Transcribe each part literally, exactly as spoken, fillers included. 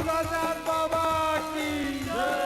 प्रसाद बाबा की जय।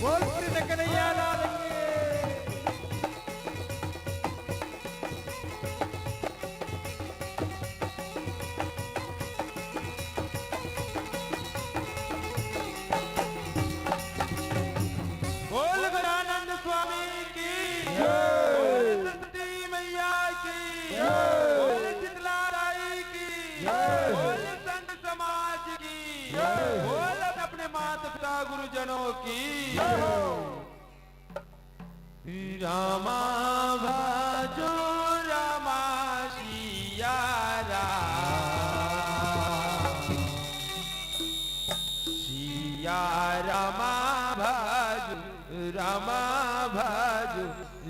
बोल कृष्ण कन्हैया लाल की। बोल गुणानंद स्वामी की जय। बोल सरस्वती मैया की जय। बोल शीतला राई की जय। बोल संत समाज की जय। बोल अपने माता पिता गुरुजनों की जय। रामा भजो रामा सिया राम। सिया रामा भजो रामा भजो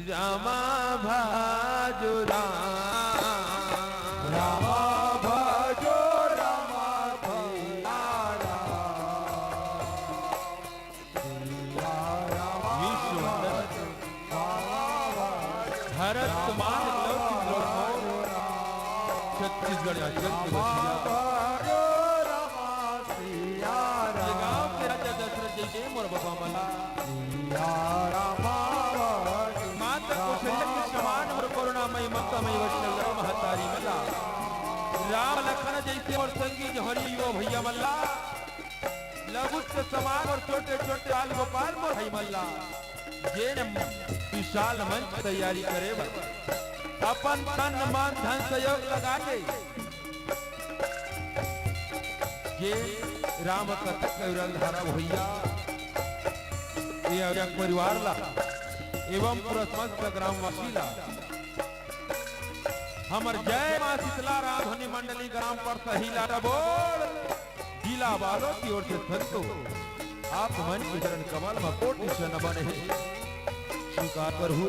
रामा भजो राम। रामा भजो रामा सिया राम। विश्व वंदन। भारत माँ एकलौती दुलार, छत्तीसगढ़ या जग के बसिया। ये गाँव के राजा दशरथ जैसे मोर बाबा मन। माता कौशल्या के समान मोर करुणामयी ममतामयी वत्सला महतारी मन ला। राम लखन जैसे मोर संगी जो हरि वो भैया मन ला। लघु के समान अउ छोटे छोटे बाल गोपाल मोर भाई मन ला, जेन विशाल मंच तैयारी करे बर अपन तन मन धन सहयोग लगा के, जे राम कथा के रंगधारा भैया, ये अवयक परिवार ला एवं पूरा समस्त ग्रामवासी ला हमर जय माँ शीतला राम धुनी मंडली ग्राम परसही लाडा बोल जिला बालोद की ओर से संतो, आप मन के चरण कमल में कोटि से नमन हे, स्वीकार करहु।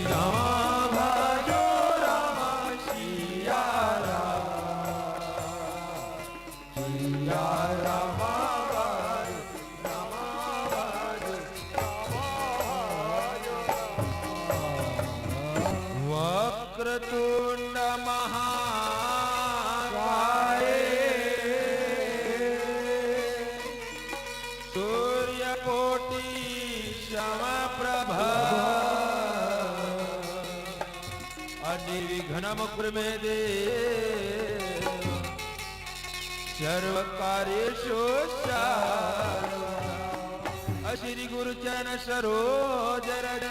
राम भजो राम सिया राम, सिया राम भजो। वक्रतुंड महाकाय सूर्यकोटि समप्रभ निर्विघ्नं कुरु मे देव सर्वकार्येषु सर्वदा। श्री गुरु चरण सरोज रज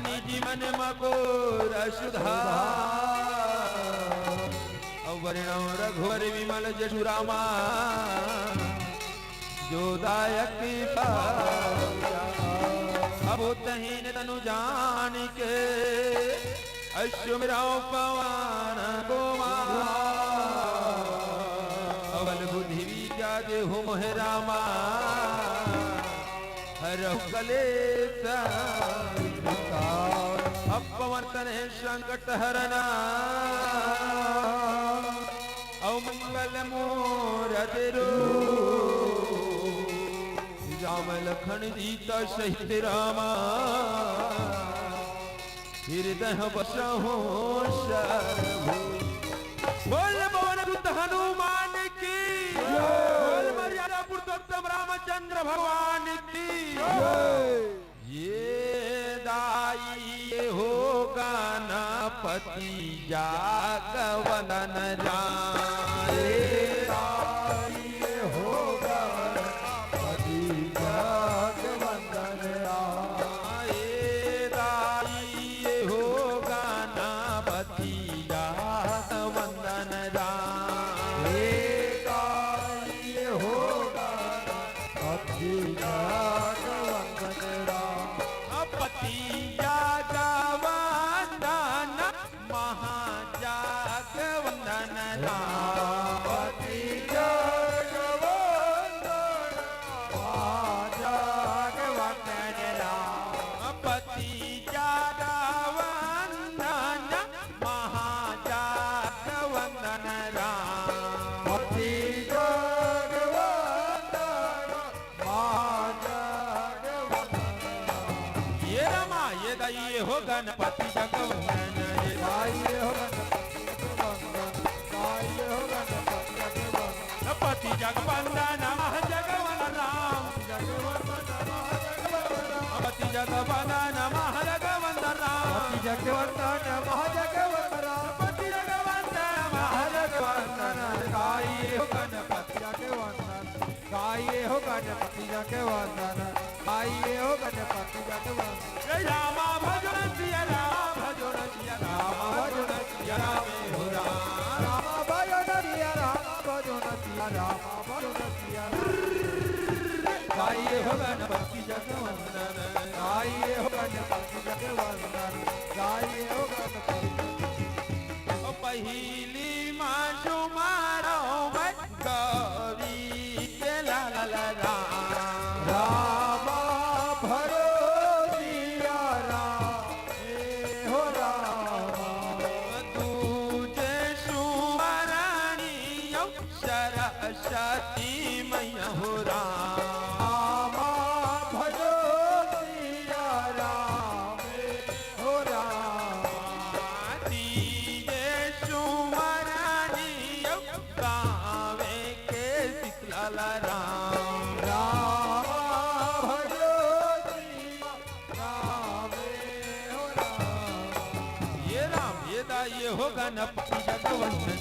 निज मन मकोर सुधार। अब वरणौ रघुवर विमल जसु रामा जो दायक पाया। अब तहीन तनु जानिके सुमिरौ पवन कुमार। अबल बुद्धि विद्या देहु मोहे रामा हरहु कलेस विकार। अब पवन तनय संकट हरना अउ मंगल मूरति रूप। राम लखन सीता सहित रामा, हृदय बसहु सब। बोल पवन सुत हनुमान की, बोल मर्यादा पुरुषोत्तम रामचंद्र भगवान की। ये दाई ये हो गणपति जाग वंदन राम। ये दाई ये हो गणपति जाग वंदन राम। ये दाई ये हो गणपति जाग वंदन राम। ये दाई ये हो गणपति जाग वंदन राम। पति जाग वंदन, महाजाग वंदन राम। पति जाग वंदन, महाजाग वंदन राम। पति जाग वंदन, महाजाग वंदन राम। पति जाग वंदन, महाजाग वंदन राम। ये रामा, ये दाई, ये हो गणपति जग वंदन, ये दाई, ये हो गणपति जग वंदन, दाई, ये हो गणपति जग वंदन। पति जग वंदन, महाजग वंदन राम। जग वंदन, महाजग वंदन राम। पति जग वंदन, महाजग वंदन राम। पति जग वंदन, महाजग वंदन राम। पति जग वंदन, महाजग वंदन। दाई, ये हो गणपति जग वंदन। गाइए हो गणपति जग वंदन, गाइए हो गणपति जग वंदन। जय रामा भजो न सिया रामा भजो न सिया रामा भजो न सिया रामे हो राम। रामा भजो न सिया रामा भजो न सिया रामा भजो न सिया राम। गाइए हो गणपति जग वंदन, गाइए हो गणपति जग वंदन, गाइए हो गणपति। ओ पहिली मा झुमारो मैं गौरी के लाल राम। रामा भरो सिया राम, ए हो रामा। दूजे सुमरनियो सरस्वती मैया हो राम। रामा भरो सिया राम, ए हो रामा। तीजे सुमरनियो गावे के शीतला राम। रामा भजो जी, रामे हो राम। ये राम, ये दाई, ये हो गणपति जग वंदन।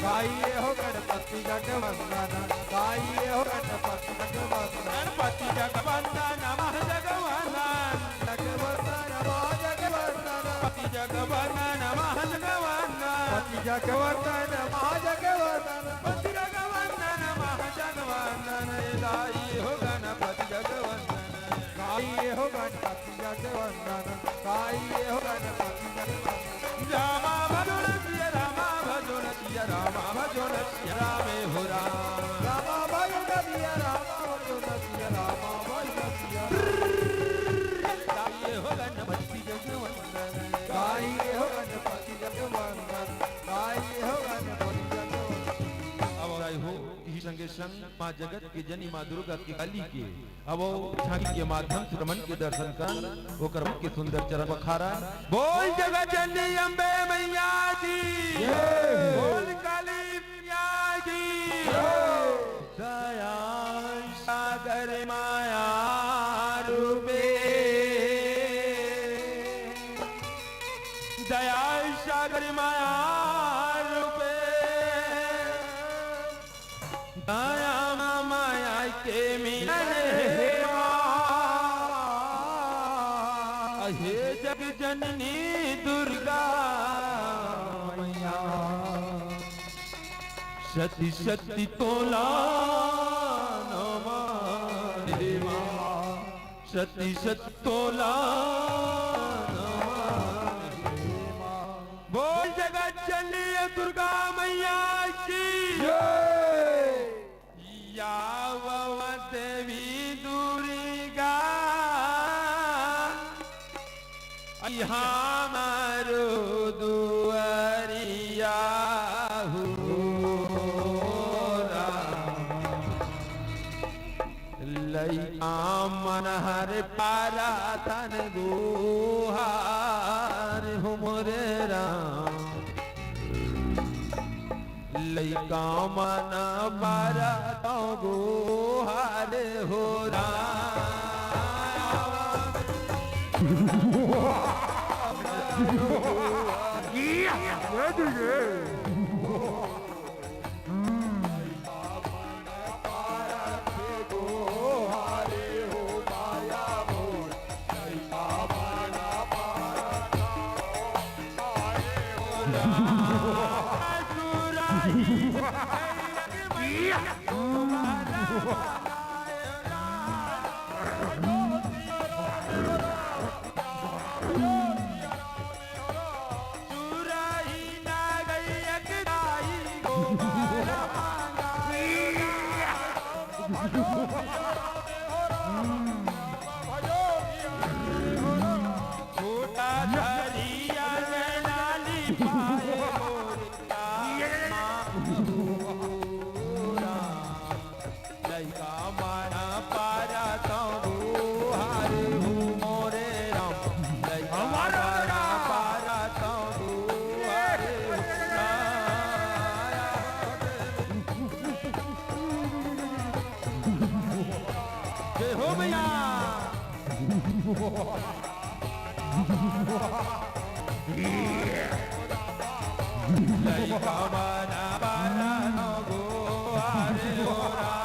दाई, ये हो गणपति जग वंदन। दाई, ये हो गणपति जग वंदन। गणपति जग वंदन, महा जग वंदन। जग वंदन, महा जग वंदन। पति जग वंदन, महा जग वंदन। पति जग वंदन, महा जग वंदन। पति जग वंदन, महा जग वंदन। ए दाई हो गणपति जग वंदन। दाई हो गणपति जग वंदन। दाई हो गणपति जग वंदन। रामा भजो न सिया रामा भजो न सिया रामा भजो न सिया रामे हो राम। रामा भजो न सिया रामा भजो न सिया रामा भजो न सिया राम। दाई हो गणपति जग वंदन। दाई हो गणपति जग वंदन। दाई हो गणपति जग वंदन। अब दाई हो, इही संगे संग माँ जगत के जननी माँ दुर्गा के काली के अब वो झांकी के माध्यम से रमन के दर्शन कर, ओकर मन के सुंदर चरण पखारा। बोल जगत जननी अम्बे मैया की। जय। बोल काली मैया की। जय। दया सागर माया रूपे, दया सागर माया रूपे, दया माया के मिलन हे माँ। हे जग जननी दुर्गा मैया, सती सती तोला नमन हे माँ। सती सती तोला नमन हे माँ। बोल जगत जननी दुर्गा मैया की जय। या वव देवी दुर्गा, आई हमारो दुआरिया हो राम। लइका मन हर पारा तन गुहार हो मोरे राम। लइका मन पारा तन गुहार हो राम। लइका मन पारा तंबू हरे हो मोरे राम। लइका मन पारा तंबू हरे हो। जय हो मैया। लइका मन पारा तंबू हरे हो राम।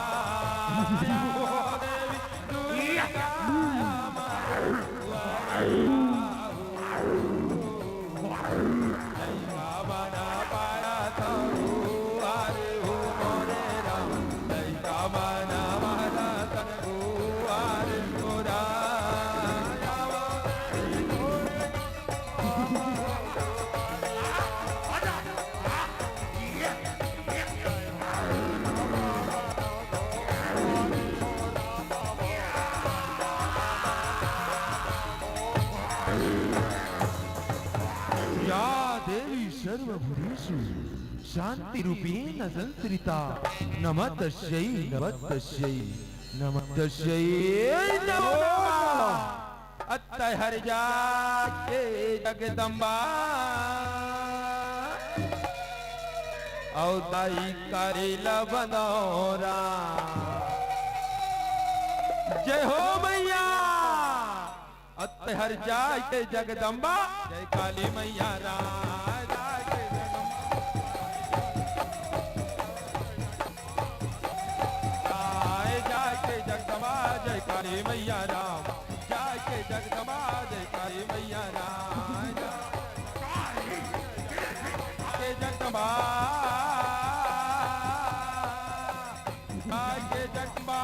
या देवी सर्वभूतेषु शांति रूपेण संस्थिता। नमः तस्यै, नमः तस्यै, नमः तस्यै नमो नमः। अत्तै हर जाके जगदम्बा अउ दाई करेला बनौरा। जय हो मैया। अत्तै हर जाके जगदम्बा, जय काली मैया राम। जाके जगदम्बा, जय काली मैया राम। जाके जगदम्बा, जय काली मैया राम। जाके जगदम्बा, जाके जगदम्बा,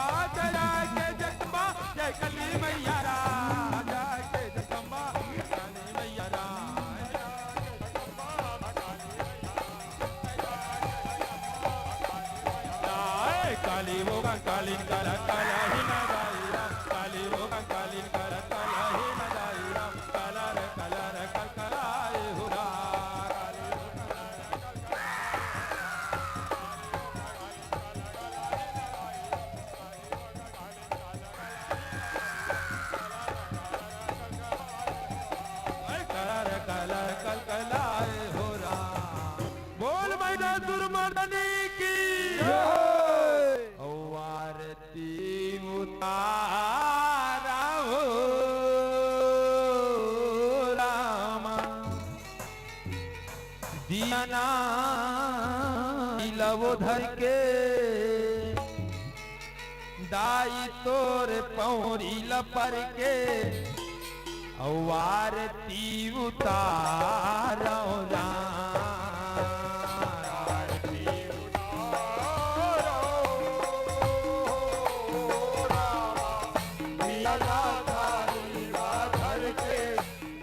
जाके जगदम्बा, जय काली मैया राम। जाके जगदम्बा, काली मैया राम। काली वो काली काला काला ही ना जाई राम। काली वो काली काला काला ही ना जाई राम। काला रे काला रे काल काला ए हो राम। बोल महिषासुर मर्दनी की। जय। आरती उतारा हो रामा। दिया ना लवो धर के, दाई तोर पौरी ल पर के, अउ आरती उतारव राम। आरती उतारव राम। दिया ना धर के,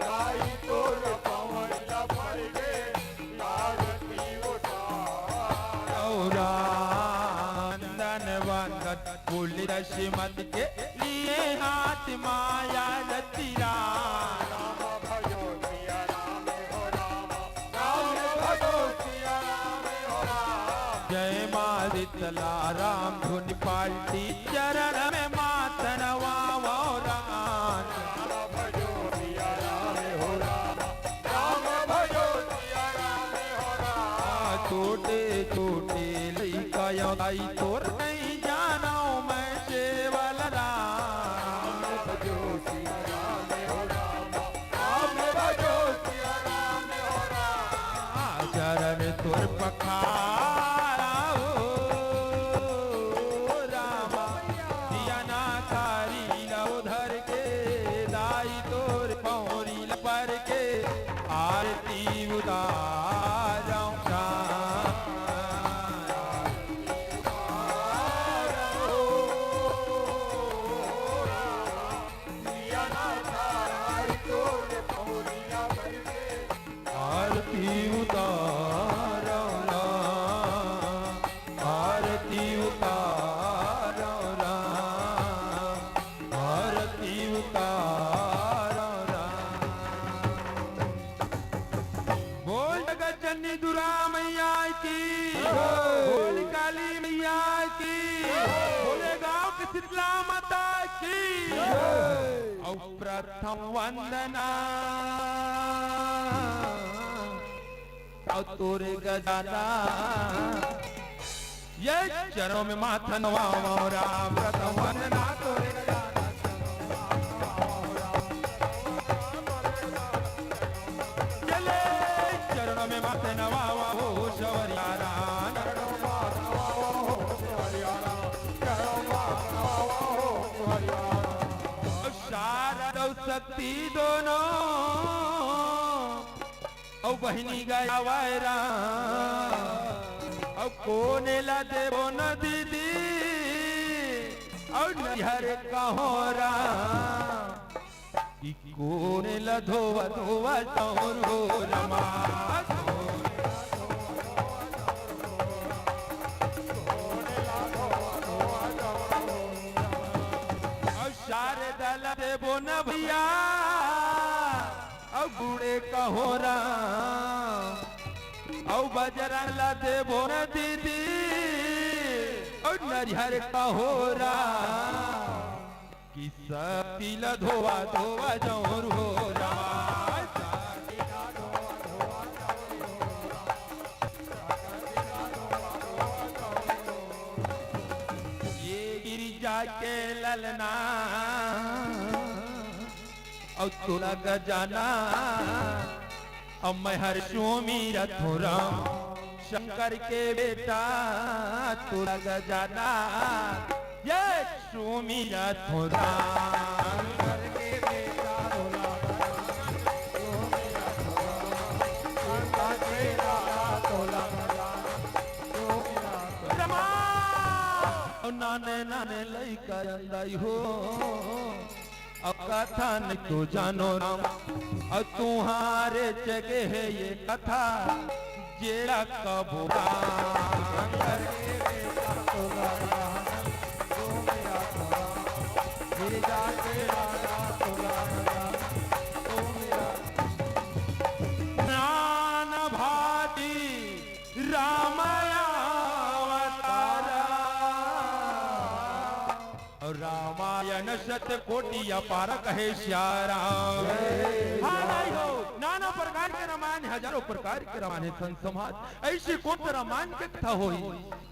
दाई तोर पौरी ल पर के, आरती उतारव राम। चंदन वंदन फूल दशमत के लिए हाथ माया रतिरा। राम भयो सिया राम हो राम, राम भयो सिया राम हो राम। जय माँ शीतला राम धुन पाल्टी, चरण में माथ नवावव तोर नहीं जानव मैं केवल राम। भजो सिया राम हो राम, राम भजो सिया राम हो राम। चरण तोर पखारा हो रामा, दिया ना थारी लो धर के, दाई तोर पौरी ल पर के, आरती उतारव राम। आरती उतारव राम, आरती उतारव राम, आरती उतारव राम। बोल जगत जननी दुर्गा मैया की, बोल काली मैया की, बोले गांव की शीतला माता की। अउ प्रथम वंदना अउ तोरे गजाना, ये चरणों में माथा नवावव राम। प्रथम वंदना तोरे गजाना, चले चरणों में माथा नवावव हो सवरिया राम। शारद अउ शक्ति दोनों अउ बहिनी गाय आवाय राम, अउ कोने ला देबो न दीदी, अउ नरिहर कहों राम, कि कोने ला धोवा धोवा तौर हो रमा। अउ शारदा ला देबो न भैया, अउ गुड़े कहों राम, अउ बजरंग ला देबो न दीदी, अउ नरिहर कहों राम, कि शक्ति ला धोवा धोवा जौर हो राम। ये गिरिजा के ललना अउ तोला गजाना, अउ मैं हर सुमिरत हों राम, शंकर के बेटा तोला गजाना, ये सुमिरत हों राम। शंकर के बेटा तोला गजाना, सुमिरत हों राम, शंकर के बेटा तोला गजाना, सुमिरत हों राम। अउ नाने नाने लइका अंदाई हो, अउ कथा नहीं तो जानो राम, अउ तुम्हारे जगह है ये कथा, जेड़ा कबो राम। नान भांति राम अवतारा। अउ रामायण सत कोटि अपार कहे सिया राम। हाँ भाई हो, नाना प्रकार के रामायण, हजारों प्रकार के रामायण हे संत समाज। अइसे कोन रामायण के कथा होही,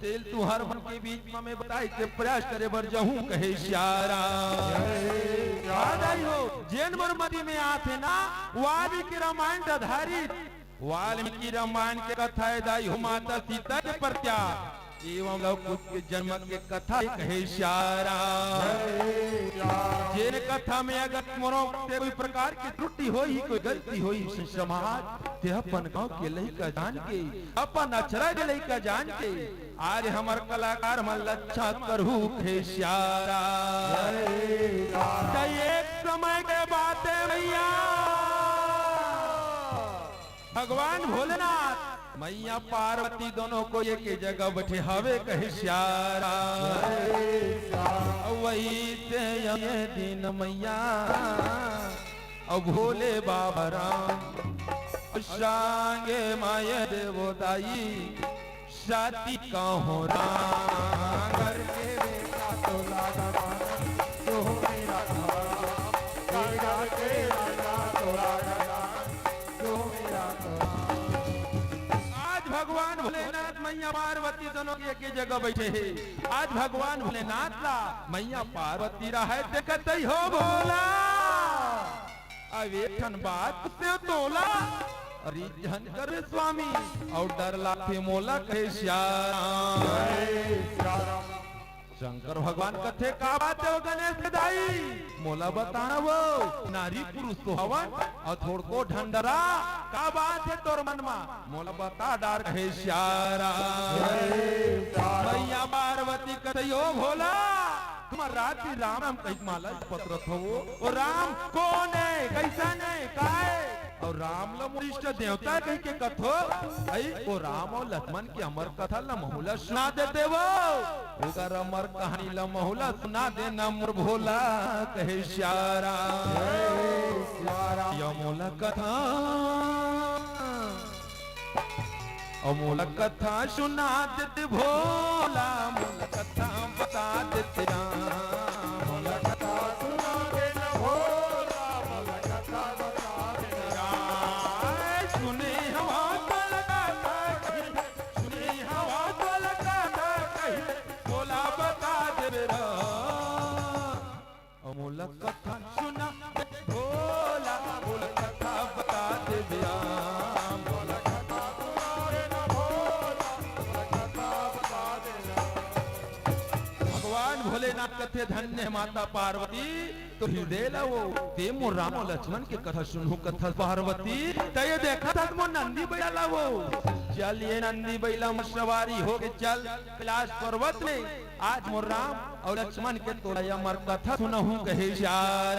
तेला तुंहर मन के बीच म मैं बताय के प्रयास करे बर जाहूं कहे सिया राम। हाँ भाई हो, जेन मोर मति में आथे ना, वाल्मीकि रामायण आधारित वाल्मीकि रामायण के कथा हे दाई हो, माता सीता के प्रत्याग एवं लव कुश के जन्म के कथा हे कहे सिया राम। जेन कथा में अगर मोरो से कोई प्रकार के त्रुटि होही, कोई गलती होही, समाज ते अपन गांव के लइका जान के, अपन अचरा के लइका जान के, आज हमर कलाकार मन ला अच्छा करहू कहे सिया राम। त एक समय के बात हे भैया, भगवान भोलेनाथ, मैया पार्वती दोनों कोई एक जगह बइठे हवे कहे सिया राम। वही से ये दिन मैया अउ भोले बाबा राम, संगे माय देवो दाई, साथी कहों राम। घर के बेटा तोला गजाना, तू मेरा घर के राजा तोला गजाना, तू मेरा आज भगवान भोलेनाथ मैया पार्वती दोनों के एके जगह बइठे हे। आज भगवान भोलेनाथ ला मैया पार्वती राहय देखत हे, हो भोला, अब एक ठन बात पूछतेंव तोला, अरे झन करबे स्वामी, अउ डर लागथे मोला कहे श्याम। शंकर भगवान कथे, का बात हे ओ गणेश के दाई? मोला बता ना वो, नारी पुरुष तो हवन अउ थोड़को ढंडरा, का बात हे तोर मन मा? मोला बता डार कहे श्याम। मैया पार्वती कथे, ओ भोला, तुमन रात दिन राम राम कहिके माला पतरत हव। ओ राम कोन हे, कइसन हे, का हे? अउ राम ल मोर इष्ट देवता कहिके कथव। अई ओ राम अउ लक्ष्मण के अमर कथा ल महू ल सुना देते वो। ओकर अमर कहानी ल महू ल सुना देना मोर भोला कहे श्याम। या मोला कथा, अउ मोला कथा सुना देते भोला, मोला कथा बता देते राम। मोला कथा सुना देना भोला, मोला कथा बता देना राम। सुने हवा तोला कथा कही, सुने हवा तोला कथा कही, मोला बता देबे राम। अउ मोला कथा सुना दे भोला, मोला कथा बता दे राम। भगवान भोलेनाथ कथे, धन्य माता पार्वती, तोर हृदय ला वो, ते मोर राम अउ लक्ष्मण के कथा सुनहू कथा पार्वती, त ये देखत हस मोर नंदी बइला ला वो। चल ये नंदी बइला म सवारी होके चल कैलाश पर्वत में। आज मोर राम अउ लक्ष्मण के तोला ये अमर कथा सुनहूं कहे श्याम।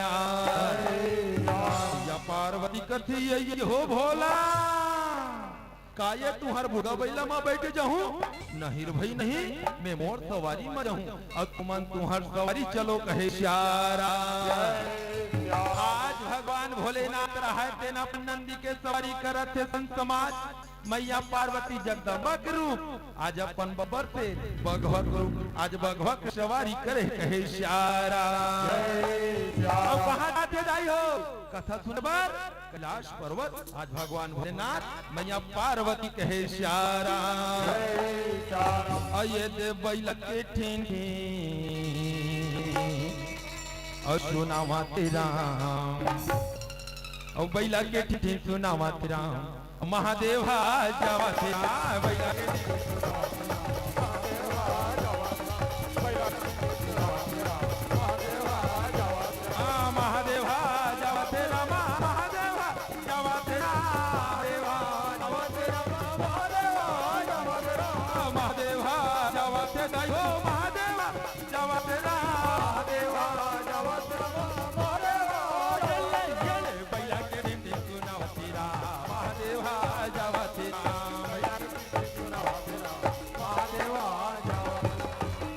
या पार्वती कथे, ये, ये हो भोला, का ये तुंहर भुरगा बइला म बइठे जाहूं? नहीं रे भई नहीं, मैं मोर सवारी म जाहूं, अउ तुमन तुंहर सवारी चलो कहे श्याम। आज भगवान भोलेनाथ राहय तेन अपन नंदी के सवारी करत हे संत समाज। मैया पार्वती जगदम्बा के रूप, आज अपन बबर से बघवा के रूप, आज बघवा के सवारी करे कहे श्याम। अउ कहाँ जाथे दाई हो? कथा सुने बर कैलाश पर्वत। आज भगवान भोलेनाथ, मैया पार्वती कहे श्याम। अउ ये दे बइला के ठिन ठिन, अउ सुनावत हे राम। अउ बइला के ठिन ठिन सुनावत हे राम। महादेव हा जावत हे, आ, बइला के आ, महादेव हा जावत हे रामा, महादेव हा जावत हे रामा, महादेव हा जावत हे रामा, महादेव हा जावत हे रामा, महादेव हा जावत हे दाई हो, महादेव हा जावत हे रामा, महादेव हा जावत हे रामा, महादेव हा जावत हे रामा। बइला के बिनती सुनावत हे राम, महादेव हा जावत हे राम।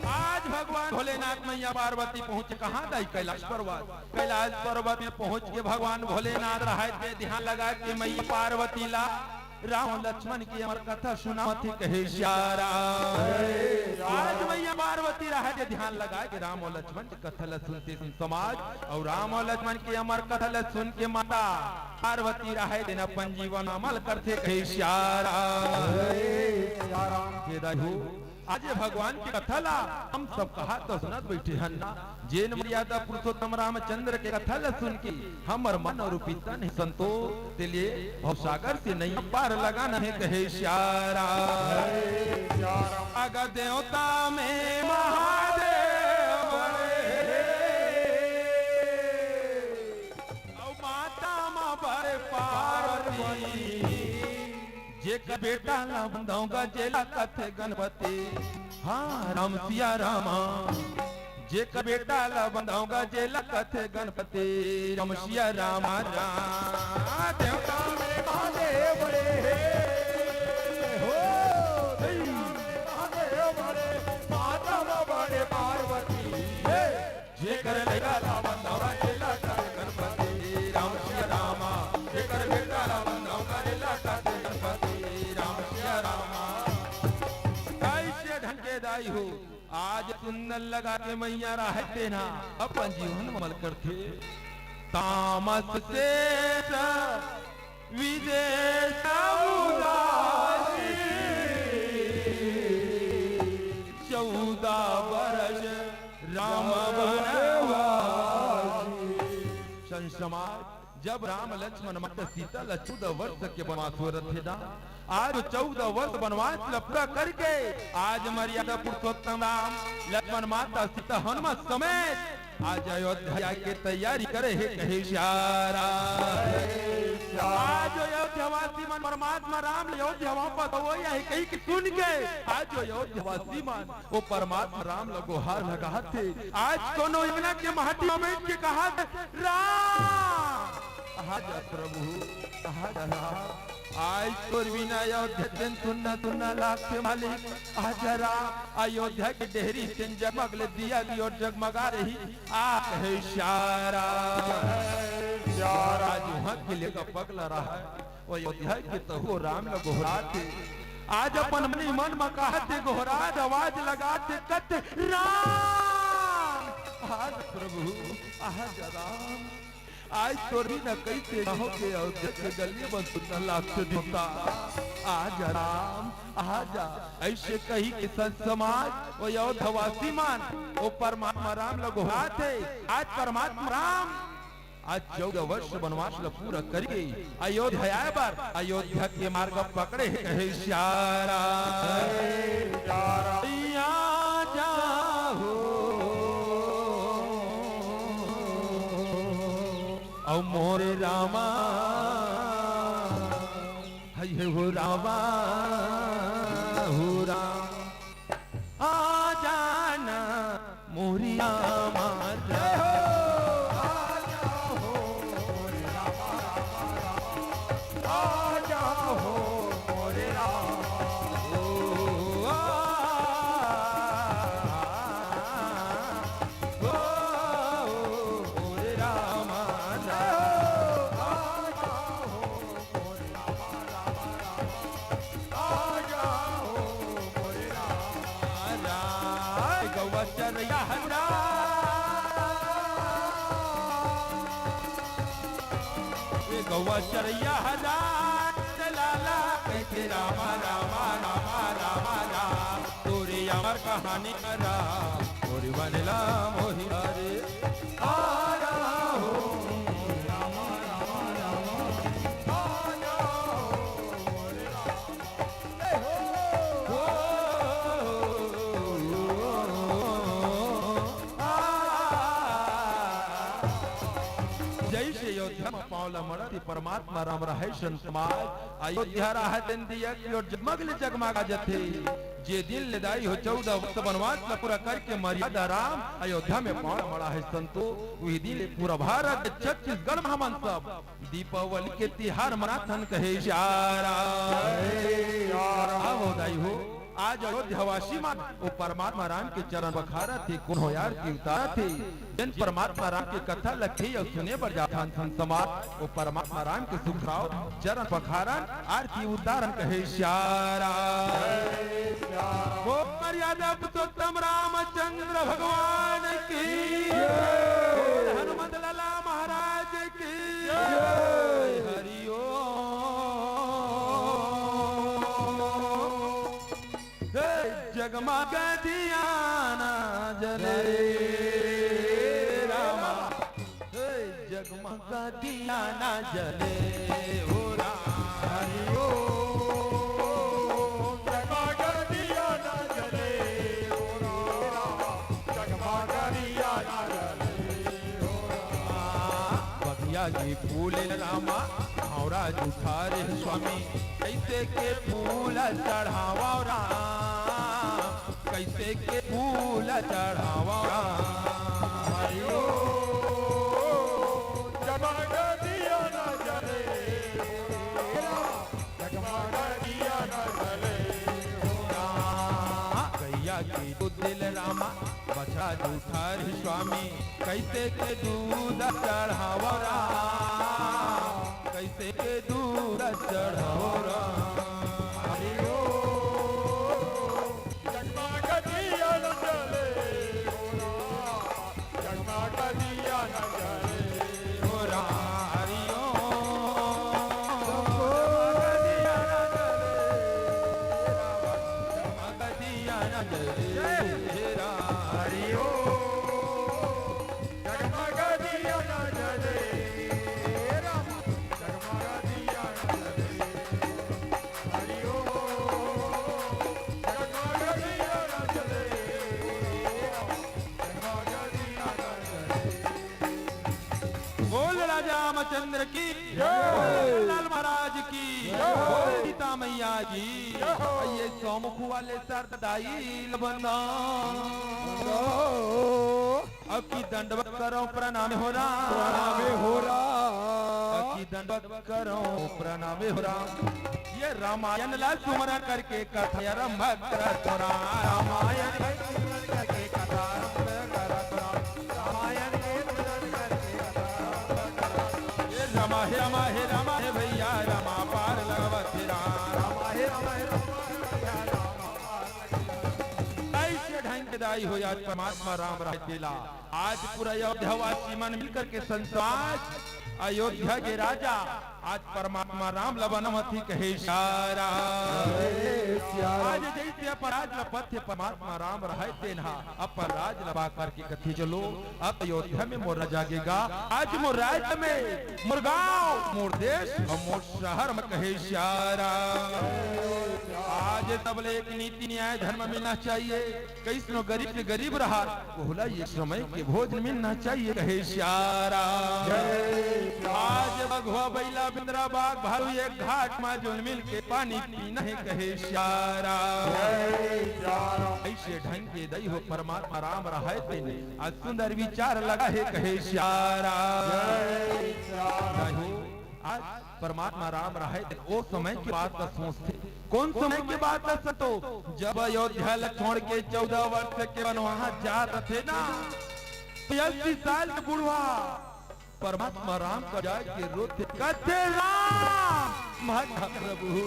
आज भगवान भोलेनाथ मैया पार्वती पहुंचे कहाँ दाई? कैलाश पर्वत। कैलाश पर्वत में पहुंच के भगवान भोलेनाथ राहय तेन ध्यान लगा के मैया पार्वती ला राम लक्ष्मण के अमर कथा सुनावत हे कहे श्याम। आज मैया पार्वती राहय तेन ध्यान लगा के राम अउ लक्ष्मण कथा ल सुनथे संत समाज, अउ राम अउ लक्ष्मण के अमर कथा ल सुन के माता पार्वती राहय तेन अपन जीवन अमल करथे कहे श्याम। हे दाई हो, आज ये भगवान के कथा ला हम सब कहात अउ सुनत बइठे हन ना, जेन मर्यादा पुरुषोत्तम रामचंद्र के कथा ला सुन के हमर मन अउ पिता नहीं संतोष, तेला भवसागर से नैया पार लगाना हे कहे श्याम। अग देवता में महादेव बड़े हे, अउ माता म बड़े पार्वती। जेकर बेटा ला बंधव गा जेला कथे गणपति, हाँ राम सिया रामा। जेकर बेटा ला बंधव गा जेला कथे गणपति, राम सिया रामा राम। देवता में महादेव बड़े हे, हो, देवता में महादेव बड़े, माता में बड़े पार्वती हे। जेकर लइका ला बंधव गा जेला कथे गणपति, राम सिया रामा। जेकर बेटा ला बंधव गा जेला कथे गणपति, राम सिया रामा। कइसे ढंग के दाई हो, आज सुंदर लगा के मैया राहय तेन ह अपन जीवन अमल करथे। तामस शेष विदेश उदासी, जब राम लक्ष्मण माता सीता ला चौदह वर्ष के बनवास हो रथे ना, आज चौदह वर्ष बनवास ला पूरा करके आज मर्यादा पुरुषोत्तम राम लक्ष्मण माता सीता हनुमान समेत आज अयोध्या के तैयारी करे हे कहे सारा। आज अयोध्यावासी मन परमात्मा राम अयोध्या वापस होय हे कही के सुन के आज अयोध्यावासी मन ओ परमात्मा राम ल गोहार लगाथे। आज कोनो अंगना के माटी में बैठ के कहा, "राम, आजा प्रभु, आजा राम।" आज तोर बिना अयोध्या तेन सुन्ना सुन्ना लागथे मालिक। आजा राम, अयोध्या के डेहरी तेन जगमग ले दिया की ओर जगमगा रही। आ हे सारा। आज वहाँ के लेकर पगला रहा है। वो अयोध्या के तहु राम ल गोहराथे। आज अपन मनी मन म कहथे, गोहरात आवाज लगाथे, कथे, "राम, आज प्रभु, आज राम, आज तोर बिना कइसे रहो के अयोध्या के गली म सुन्ना लागथे देवता। आज राम, आजा।" ऐसे कही के संत समाज, वो अयोध्यावासी मन, वो परमात्मा राम ल गोहराथे। आज परमात्मा राम आज चौदह वर्ष बनवास ल पूरा करके अयोध्या आए बर अयोध्या के मार्ग पकड़े हे कहे सारा। या जाहो, अउ मोरे रामा, हई हे हो रामा, हो राम। आ जाना मोरी रामा, जय हो। आ जाओ मोरे रामा, रामा, रामा। आ जाओ मोरे रामा। ओ, आ, ओ, मोरे रामा, जय हो। आ जाओ। ए गौवा चरैया हरा, ए गौवा चरैया हरा, लाला कहिथे रामा, रामा, रामा, रामा, राम। तोरे अमर कहानी हरा, तोरे बनला मोहिया रे। आ जाओ, रामा, रामा, रामा, आ जाओ। जैसे अयोध्या म पाँव ल मड़त हे परमात्मा राम रहय संत समाज, अयोध्या राहत दिन दिया की ओर जगमग ले जगमगा जथे। जे दिन ले दाई हो चौदह वर्ष बनवास ल पूरा करके मर्यादा राम अयोध्या में पाँव ल मड़ा हे संतो, उही दिन ले पूरा भारत छत्तीसगढ़ म हमन सब दीपावली के तिहार मनाथन कहे सारा। आवो दाई हो, आज अयोध्यावासी मन ओ परमात्मा राम के चरण पखारत हे, कोनो आरती उतारत हे। जेन परमात्मा राम के कथा ल कहे अउ सुने बर जाथन संत समाज, ओ परमात्मा राम के सुखराव चरण पखारन, आरती उतारन कहे सारा। ओ मर्यादा पुरुषोत्तम रामचंद्र भगवान की, हनुमत लाला महाराज की जय। हरि ओम। हे जगमग दिया ना जले रामा, हे जगमग दिया ना जले हो राम। हरि ओम। जगमग दिया ना जले हो राम, जगमग दिया ना जले। बगिया के फूल रामा, भौरा जुठारे स्वामी, कैसे के फूल चढ़ावा राम, कैसे के फूल चढ़ावा राम। हरि ओम। जगमग दिया ना जले हो राम, जगमग दिया ना जले हो राम। गैया के दूध दिल रामा, बछड़ा जुठार स्वामी, कैसे के दूध चढ़ावो राम, कैसे के दूध चढ़ावो राम। हरि ओम। जगमग दिया न जले हो राम, जगमग दिया न जले हो राम। हरि ओम। जगमग दिया न जले हो राम, जगमग दिया न जले हो राम। हरि ओम। जगमग दिया न जले राम, की, जय। लाल महाराज की, जय। सीता मैया की, जय। ये सौ मुख वाले सरदाई ल बंदा। अब की दंडवत करो प्रणाम हो राम। प्रणाम हो राम। अब की दंडवत करो प्रणाम हो राम। ये रामायण ला सुमरन करके कथा आरंभ करत हो राम। रामायण के सुमरन करके कथा आरंभ करत हो राम। रामायण के सुमरन करके कथा आरंभ करत हो राम। हे रामा, हे रामा, हे रामा, हे भैया रामा पार लगावत हे राम। रामा, हे रामा, हे रामा, हे भैया रामा पार लगावत हे राम। ऐसे ढंग के दाई हो आज परमात्मा राम रहते ला। आज पूरा अयोध्यावासी मन मिलकर के संत समाज, अयोध्या के राजा, आज परमात्मा राम ला बनावत हे कहे सिया राम। अरे सिया राम। आज जैसे अपन राज ला पाथे परमात्मा राम रहते ना, अपन राज ला पा करके कथे चलो, अब अयोध्या में मोर राज जागेगा। आज मोर राज में, मोर गांव, मोर देश अउ मोर शहर में कहे सिया राम। आज सबले एक नीति न्याय धर्म मिलना चाहिए। कइसनो गरीब से गरीब रहा, ओहला एक समय के भोजन मिलना चाहिए कहे सिया राम। आज बघवा बइला बिंदरा बाघ भालू एक घाट मा जोन मिल के पानी पीना हे कहे सिया राम। ऐसे ढंग के दई हो परमात्मा राम रहय तेने आज सुंदर विचार लगा हे कहे सिया राम। दई हो आज परमात्मा राम रहय तेने ओ समय के बात ला सोचथे। कोन समय के बात ला संतो? जब अयोध्या ला छोड़ के चौदह वर्ष के वनवास जात रथे ना, तो अस्सी साल के बुढ़वा परमात्मा राम करा जाके रोथे, कथे राम, मत जा प्रभु,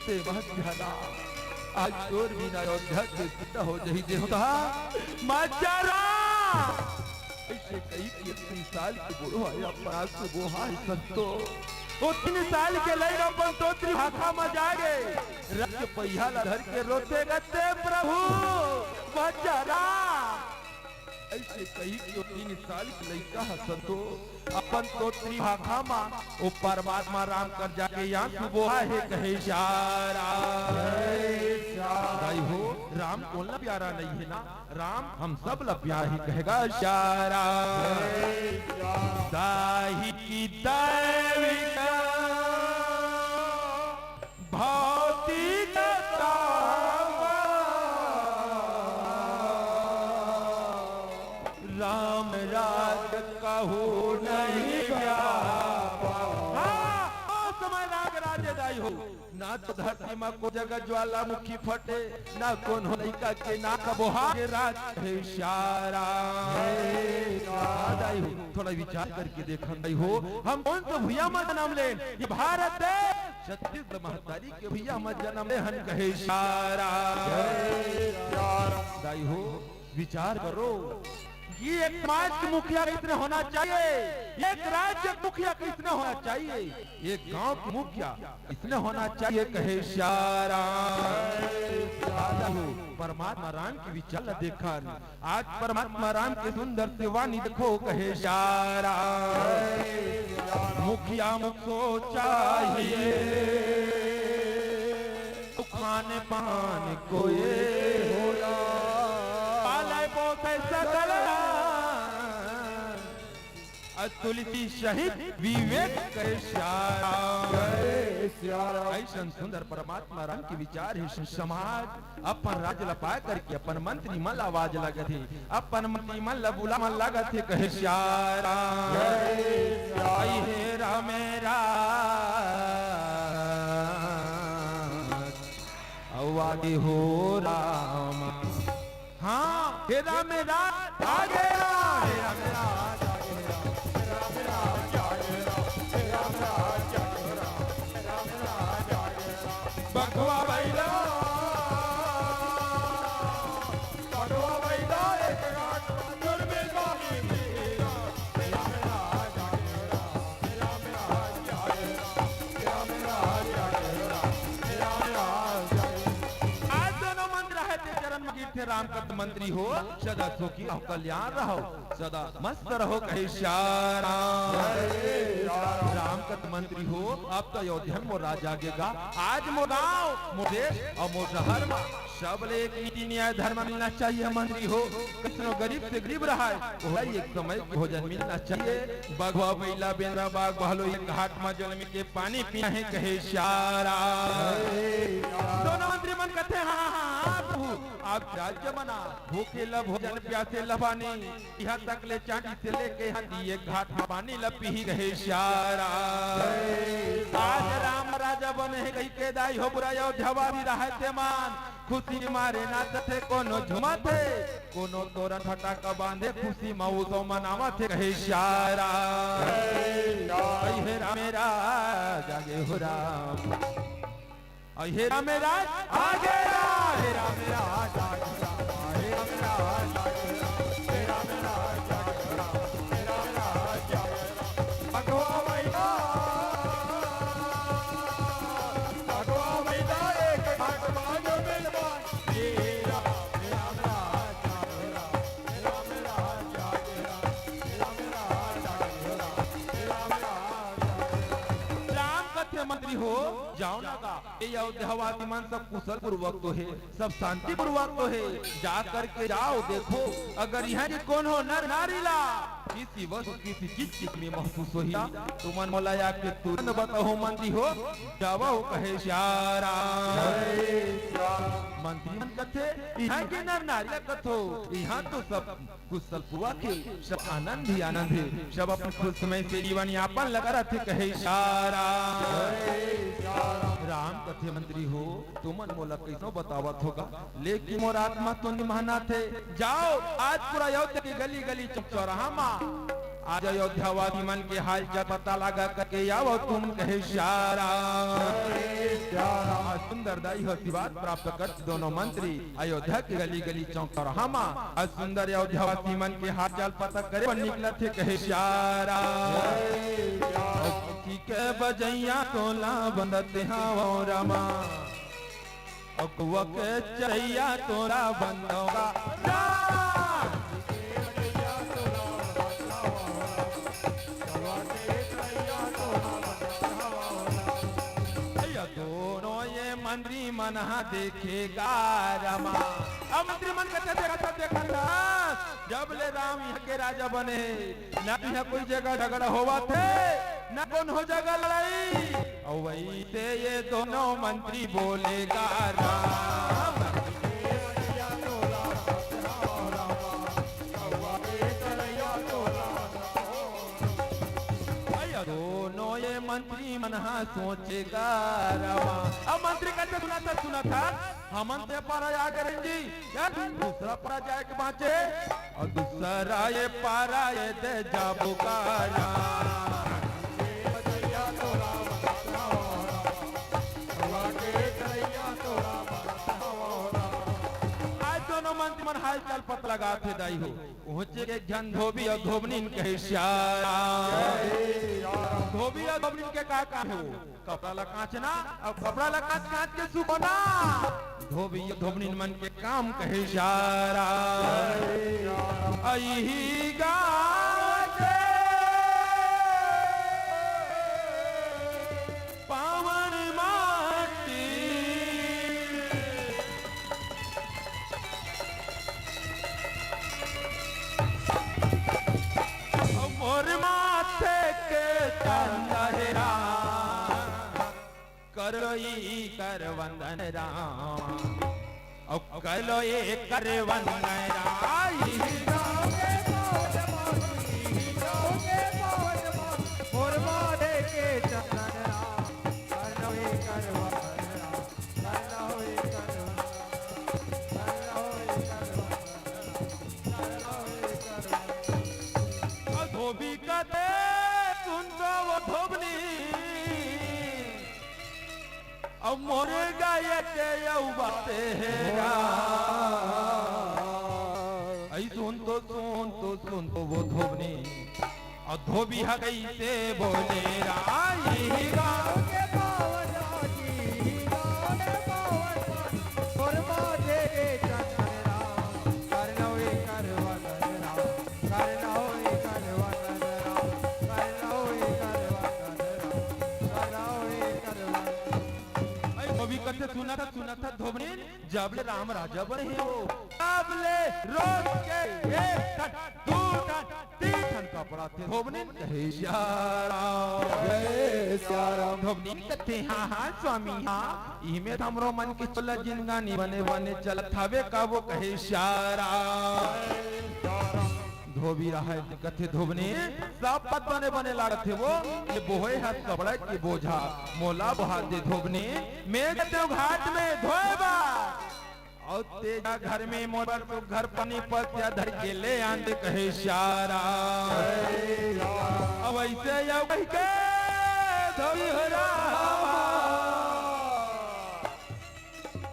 ते मत जा राम। आज तोर बिना अयोध्या के चिंता हो जही देवता, मत जा राम। ऐसे कही कि अस्सी साल के बुढ़वा या परास को बोहा है संतो। ओ तीन साल के लइका अपन तोतरी भाखा मा जागे, रथ के पहिया ला धर के रोथे, कथे प्रभु, मत जा राम। ऐसे कही कि ओ तीन साल के लइका ह संतो अपन तोतरी भाखा मा ओ परमात्मा राम कर जाके आंसू बोहा हे कहे सिया राम। दई हो राम कोन ला प्यारा नइ हे ना, राम हम सब ला प्यारा ही कहेगा सिया राम। दाई की दैविका भौतिक तावा राम राज कहू नहीं व्यापा। हाँ, ओ समय राग राजे दाई हो, ना तो धरती मा को जगह ज्वालामुखी फटे, ना कोनो लइका के ना कबो हार राज हे सिया राम। हाँ दाई हो, थोड़ा विचार करके देखन दाई हो, हम कोन से भुइयां मा जनम लेन, ये भारत देश छत्तीसगढ़ महतारी के भुइयां मा जनम ले हन कहे सिया राम। दाई हो, विचार करो कि एक समाज के मुखिया कइसने होना चाहिए, एक राज्य के मुखिया कइसने होना चाहिए, एक गांव के मुखिया कइसने होना चाहिए कहे सिया राम। परमात्मा राम के विचार ला देखन, आज परमात्मा राम के सुंदर से वाणी देखो कहे सिया राम। मुखिया मुख सोचा ही, खान पान कोई होला, पाले पोसे सकल, अ तुलसी सहित विवेक कहे सिया राम। जय सिया राम। अइसन सुंदर परमात्मा राम के विचार हे समाज। अपन राज ला पाय करके अपन मंत्री मन ला आवाज लगत हे, अपन मंत्री मन ला बुलावन लगत हे, कहे सिया राम। जय सिया राम। आई हे राम राम, अउ आगे हो राम। हाँ, हे राम राम, आगे राम। बघवा बइला, बघवा बइला एक घाट, दुर्मिल बानी पीरा। आज दोनों मंत्र हे ते चरण में गिरथे राम कथे मंत्री हो, सदा सुखी रहो, कल्याण रहो, सदा मस्त रहो, कहे सिया राम। राम कथे मंत्री हो, अब तो अयोध्या में मोर राज आ गे गा। आज मोर गांव, मोर देश अउ मोर शहर मा सबले एक नीति न्याय धर्म मिलना चाहिए मंत्री हो। कइसनो गरीब से गरीब रहय, ओला एक समय के भोजन मिलना चाहिए। बघवा, बइला, बेंदरा, बाघ, भालू, एक घाट मा जलमी के पानी पीना हे, कहे सिया राम। दोनों मंत्री मन कथे, हाँ, हाँ, हाँ, प्रभु, आप राज्य बना, भूखे ल भोजन, प्यासे ल पानी, इहाँ तक ले चांटी से लेके हाथी एक घाट मा पानी ल पीही, कहे सिया राम। आज राम राजा बने हे कहिके दाई हो, पूरा अयोध्या वासी रहय ते मन खुशी मारे नाचथे, कोनो झूमथे, कोनो तोरन फटाका बांधे, खुशी मा उत्सव मनावथे, कहे सिया राम। अइ हे राम, हे राम, जागे हो राम। अइ हे राम, हे राम, आगे राम। हे राम, हे राम, जागे राम। हे राम, हे राम, जागे राम। हे राम, हे राम, जागे राम। हे राम, हे राम, जागे राम। भगवा भैया, भगवा भैया, एक घाट मा जो मिलवा। राम कथे मंत्री हो, जाव ना गा। ए अयोध्यावासी मन सब कुशल पूर्वक तो हे, सब शांति पूर्वक तो हे। जा करके जाव, देखो, अगर इहाँ के कोनो नर नारी ला किसी वस्तु, किसी चीज की कमी महसूस होही, तुमन मोला आके तुरंत बताहू मंत्री हो, जावव, कहे सिया राम। मंत्री मन कथे, इहाँ के नर नारी ला कथो, इहाँ तो सब कुशल पूर्वक हे, सब आनंद ही आनंद हे, सब अपन खुशमय से जीवन यापन ल करत हे, कहे सिया राम। राम कथे मंत्री हो, तुमन मोला कइसनो बतावत हो गा, लेकिन मोर आत्मा तो निमहनाथे। जाव, आज पूरा अयोध्या के गली गली, चौक चौराहा मा आज अयोध्यावासी मन के हाल चाल पता लगा करके आवव तुम, कहे सिया राम। सुंदर दाई हो आशीर्वाद प्राप्त कर दोनों मंत्री अयोध्या के गली गली, चौक चौराहा मा आज सुंदर अयोध्यावासी मन के हाल चाल पता करे बर निकलथे, कहे सिया राम। ठीक हे बजइया तोला बंदत हवं रामा, अउ कौआ के चरइया तोला बंदत हवं गा। भैया दोनों ये मंत्री मन हा देखे गा रामा। अब मंत्री मन कथे देखत, देखत, जब ले राम इहाँ के राजा बने हे, ना इहाँ कोई जगह झगड़ा होवत हे, ना कोनो जगह लड़ाई। अउ वइसे ये दोनों मंत्री बोले गा राम। भैया दोनों ये मंत्री मन हा सोचे गा राम। अब मंत्री कथे सुनत, सुनत हमन ते पारा आ गे रहेन जी, यार दूसरा पारा जाए के बाँचे, अउ दूसरा ये पारा ये दे जाबो गा राम। आज दोनों मंत्री मन हाल चाल पता लगाथे दाई हो। पहुँचे के एक झन धोबी अउ धोबनिन कहे सिया राम। धोबी अउ धोबनिन के का काम हे वो? कपड़ा ला कांचना, अउ कपड़ा ला कांच कांच के सुखोना धोबी अउ धोबनिन मन के काम कहे सिया राम। अइही गाँव के पावन माटी अउ मोर माथे के चंदा हे राम, करो इकर वंदन राम, अउ करो इकर वंदन राम। मोर माथे के चंदन राम, करो इकर वंदन राम। धोबी कथे सुन तो वो धोबनी, अब मोर गाय के अउ बाते हे राम। अइ सुन तो, सुन तो, सुन तो वो धोबनी, अउ धोबी ह कइसे बोले राई। गाँव के पावन राजी, गाँव के पावन राजी, तोर माथे के चंदन राम, कथे सुनत हस, सुनत हस धोबनिन, जब ले राम राजा बने हे वो, तब ले रोज के एक ठन, दू ठन, तीन ठन कपड़ा थे धोबनिन कहे सियाराम। जय सियाराम। धोबनिन कथे, हाँ, हाँ, स्वामी, हाँ, इमे त हमरो मन के चोला जिनगानी बने बने चलत हवे का वो कहे सियाराम। धोबी राहय कथे धोबनी, सब बात बने बने लागत हे वो, ये बोहे हस कपड़ा के बोझा, मोला बोहा दे धोबनी, मैं जातेंव घाट में धोए बर। अउ तें जा घर में मोर बर सुघर पानी पसिया धर के ले आन दे कहे सियाराम। अब अइसे अउ कहि के धोबी हो राम।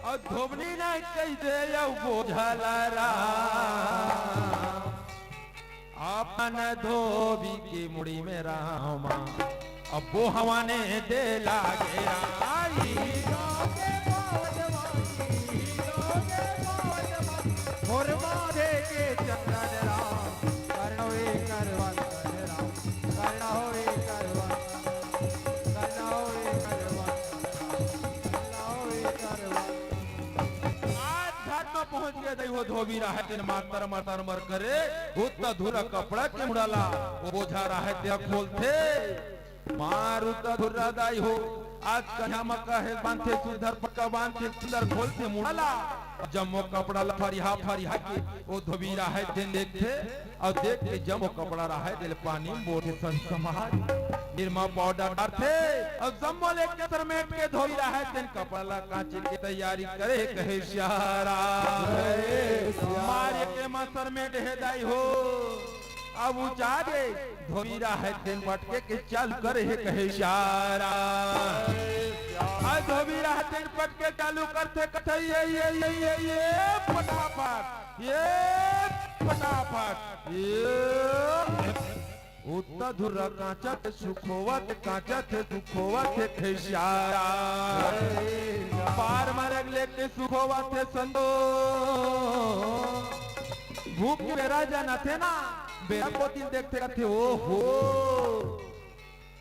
अउ धोबनी न कहि दे अउ बोझा ला राम। अपन धोबी के मुड़ी में रामा, अब बोहवाने दे लागे राई। होरमा दे के चंदन राम, करनवे कर वंदन राम, करनवे कर वंदन, करनवे कर वंदन, करनवे कर वंदन। आज घाट में पहुंच गे दई हो धोबी राहय तेन मातर मतर मर करे, उतना धुरा कपड़ा के मुड़ा ला, वो बोझा राहय ते खोलथे, मार उतना धुरा दाई हो, आज कहिया म कहे बांधथे सुधर पक्का बांधथे सुंदर खोलथे मुड़ा ला, जम्मो कपड़ा ला फरिहा फरिहा के, वो धोबी राहय तेन देखथे, अउ देख के जम्मो कपड़ा राहय तेला पानी म बोरथे संत समाज। निरमा पाउडर डारथे अउ जम्मो लेके सरमेट के धोबी राहय तेन कपड़ा ला कांचे के तैयारी करे कहे सियाराम। मारे के मा सरमेट हे दाई हो। अब उचारे धोबी राहय तेन पटके के चालू करे हे कहे सियाराम। अउ धोबी राहय तेन पटके चालू करथे कथे ये, ये, ये, ये, ये, फटाफट। ये फटाफट, ये उत्ता धुर्रा कांचा के सुखोवत, कांचा के सुखोवत हे खेसियारा। पार मारे लेके सुखोवत हे संतो। भूख के बेरा जानत हे ना, बेरा कोती देखथे कथे, ओ हो।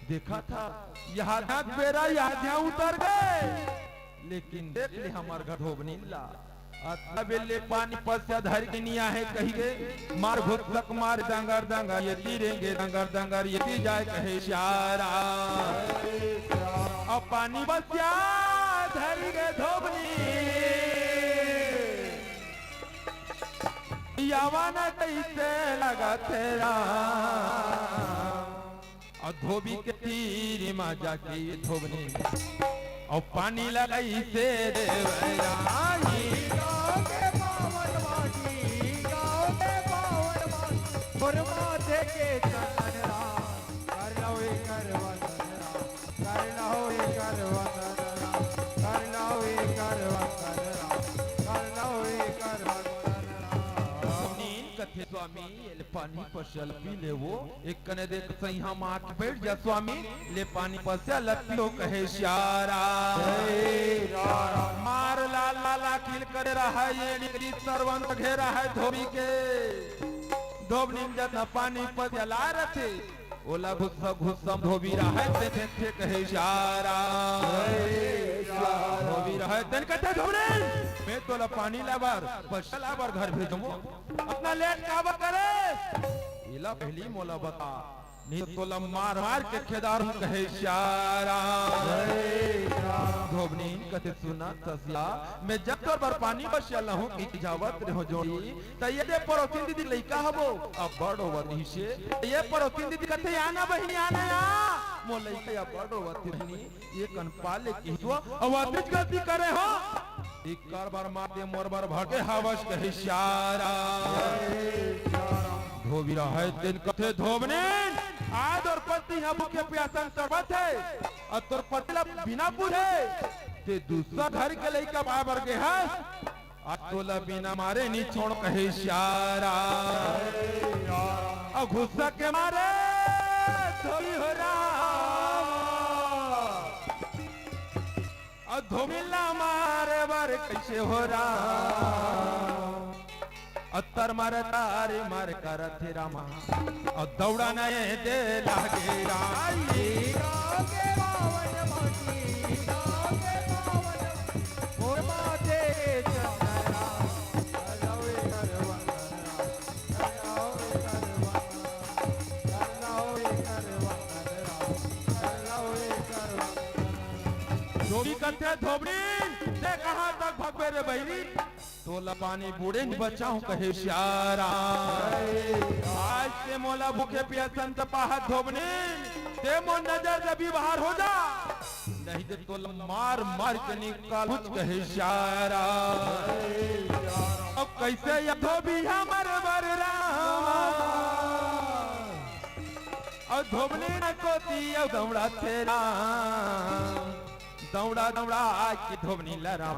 देखा था, यहाँ तक बेरा यहाँ ध्यान उतर गए, लेकिन देख ले हमार घर धोबनी ला। अतला बेले पानी पसिया धर के निया हे कही के, मार घुसक मार दंगर दंगर, ये तीरेंगे दंगर दंगर, ये ती जाए कहे सियारा। अब पानी पसिया धर के धोबनी, यावा न कैसे लगा तेरा। अउ धोबी के तीर म जाके धोबनी अउ पानी लगाइसे देवराई। गाँव के पावन माटी, गाँव के पावन माटी, तोर माथे के चंदन राम, कर लवे कर वंदन राम, कर लवे कर वंदन राम, कर लवे कर वंदन राम, कर लवे कर वंदन राम। धोबनी कथे स्वामी, पानी पसिया ल पी ले वो, एक कने देख सैहा मार के बैठ जा स्वामी, ले पानी पसिया ल पी लो कहे सियारा। मार लाल लाल आँखी ल करे रहा, ये निकली सरवन घेरा हे धोबी के। धोबनी म जतना पानी पसिया ला रथे, ओला घुस्सा घुस्सा धोबी राहय ते फेंकथे कहे सियारा। धोबी राहय तेन कथे धोबनी, मैं तोला पानी लाबर, पसिया लाबर घर भेजमो। अतना लेट काबर करे? एला पहिली मोला बता, नहीं तो तोला मार मार के खेदार हूँ कहे सियारा। धोबनी कथे सुना ससिया, मैं जब तोर बर पानी पसिया लाहूँ कि जावत रेहो जोड़ी, त ये दे परोथिन दीदी लइका हबो, अब्बड़ रोवत रहिसे। ये परोथिन दीदी कथे, आना बहिनी, आना या। मोर लइका अब्बड़ रोवत हे बहिनी, ये कन पाले कहिथो, अउ अतेच गलती करे हो। एकर बर मार दे मोर बर भगे हवस कहे सियारा। धोबी राहय तेन कथे धोबनी, आज तोर पति ह भूखे पियासन तड़पत हे, अउ तोर पति ला बिना पूछे, ते दूसरा घर के लइका पाए बर गे हस। आज तोला बिना मारे नी छोड़ कहे सियारा। अउ घुस्सा के मारे धोबी हो राम। अउ धोबी ला मारे बर कैसे हो राम। अउ तर मारे तारे मार करत हे रामा। अउ दौड़ा नए दे लागे राई। गाँव के पावन माटी, गाँव के पावन धोबी कथे, "धोबनी, ते कहाँ तक भगबे रे बहिरी? तोला पानी बूड़े नइ बचाहूँ," कहे सियारा। "आज ते मोला भूखे पियासन त पाहत धोबनी, ते मोर नजर ले भी बाहर हो जा, नहीं ते तोला मार मार के निकालहूँ," कहे सियारा। अब कइसे ये धोबी हमर बर राम, अउ धोबनी न कोती अउ दौड़ाथे राम, दौड़ा दौड़ा के धोबनी ल राम,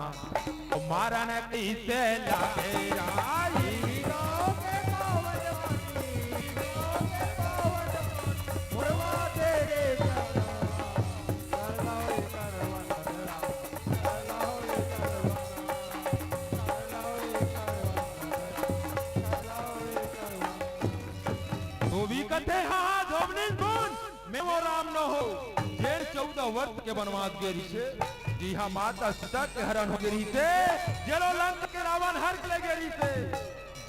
अउ मारन कइसे लागे राई। धोबी कथे, "हाँ, हाँ, धोबनी सुन, मैं वो राम नोहूँ, जेन चौदह वर्ष के बनवास गे रिहिसे, जिहाँ माता सीता के हरण हो गे रिहिसे, जेला लंका के रावण हर के ले गे रिहिसे,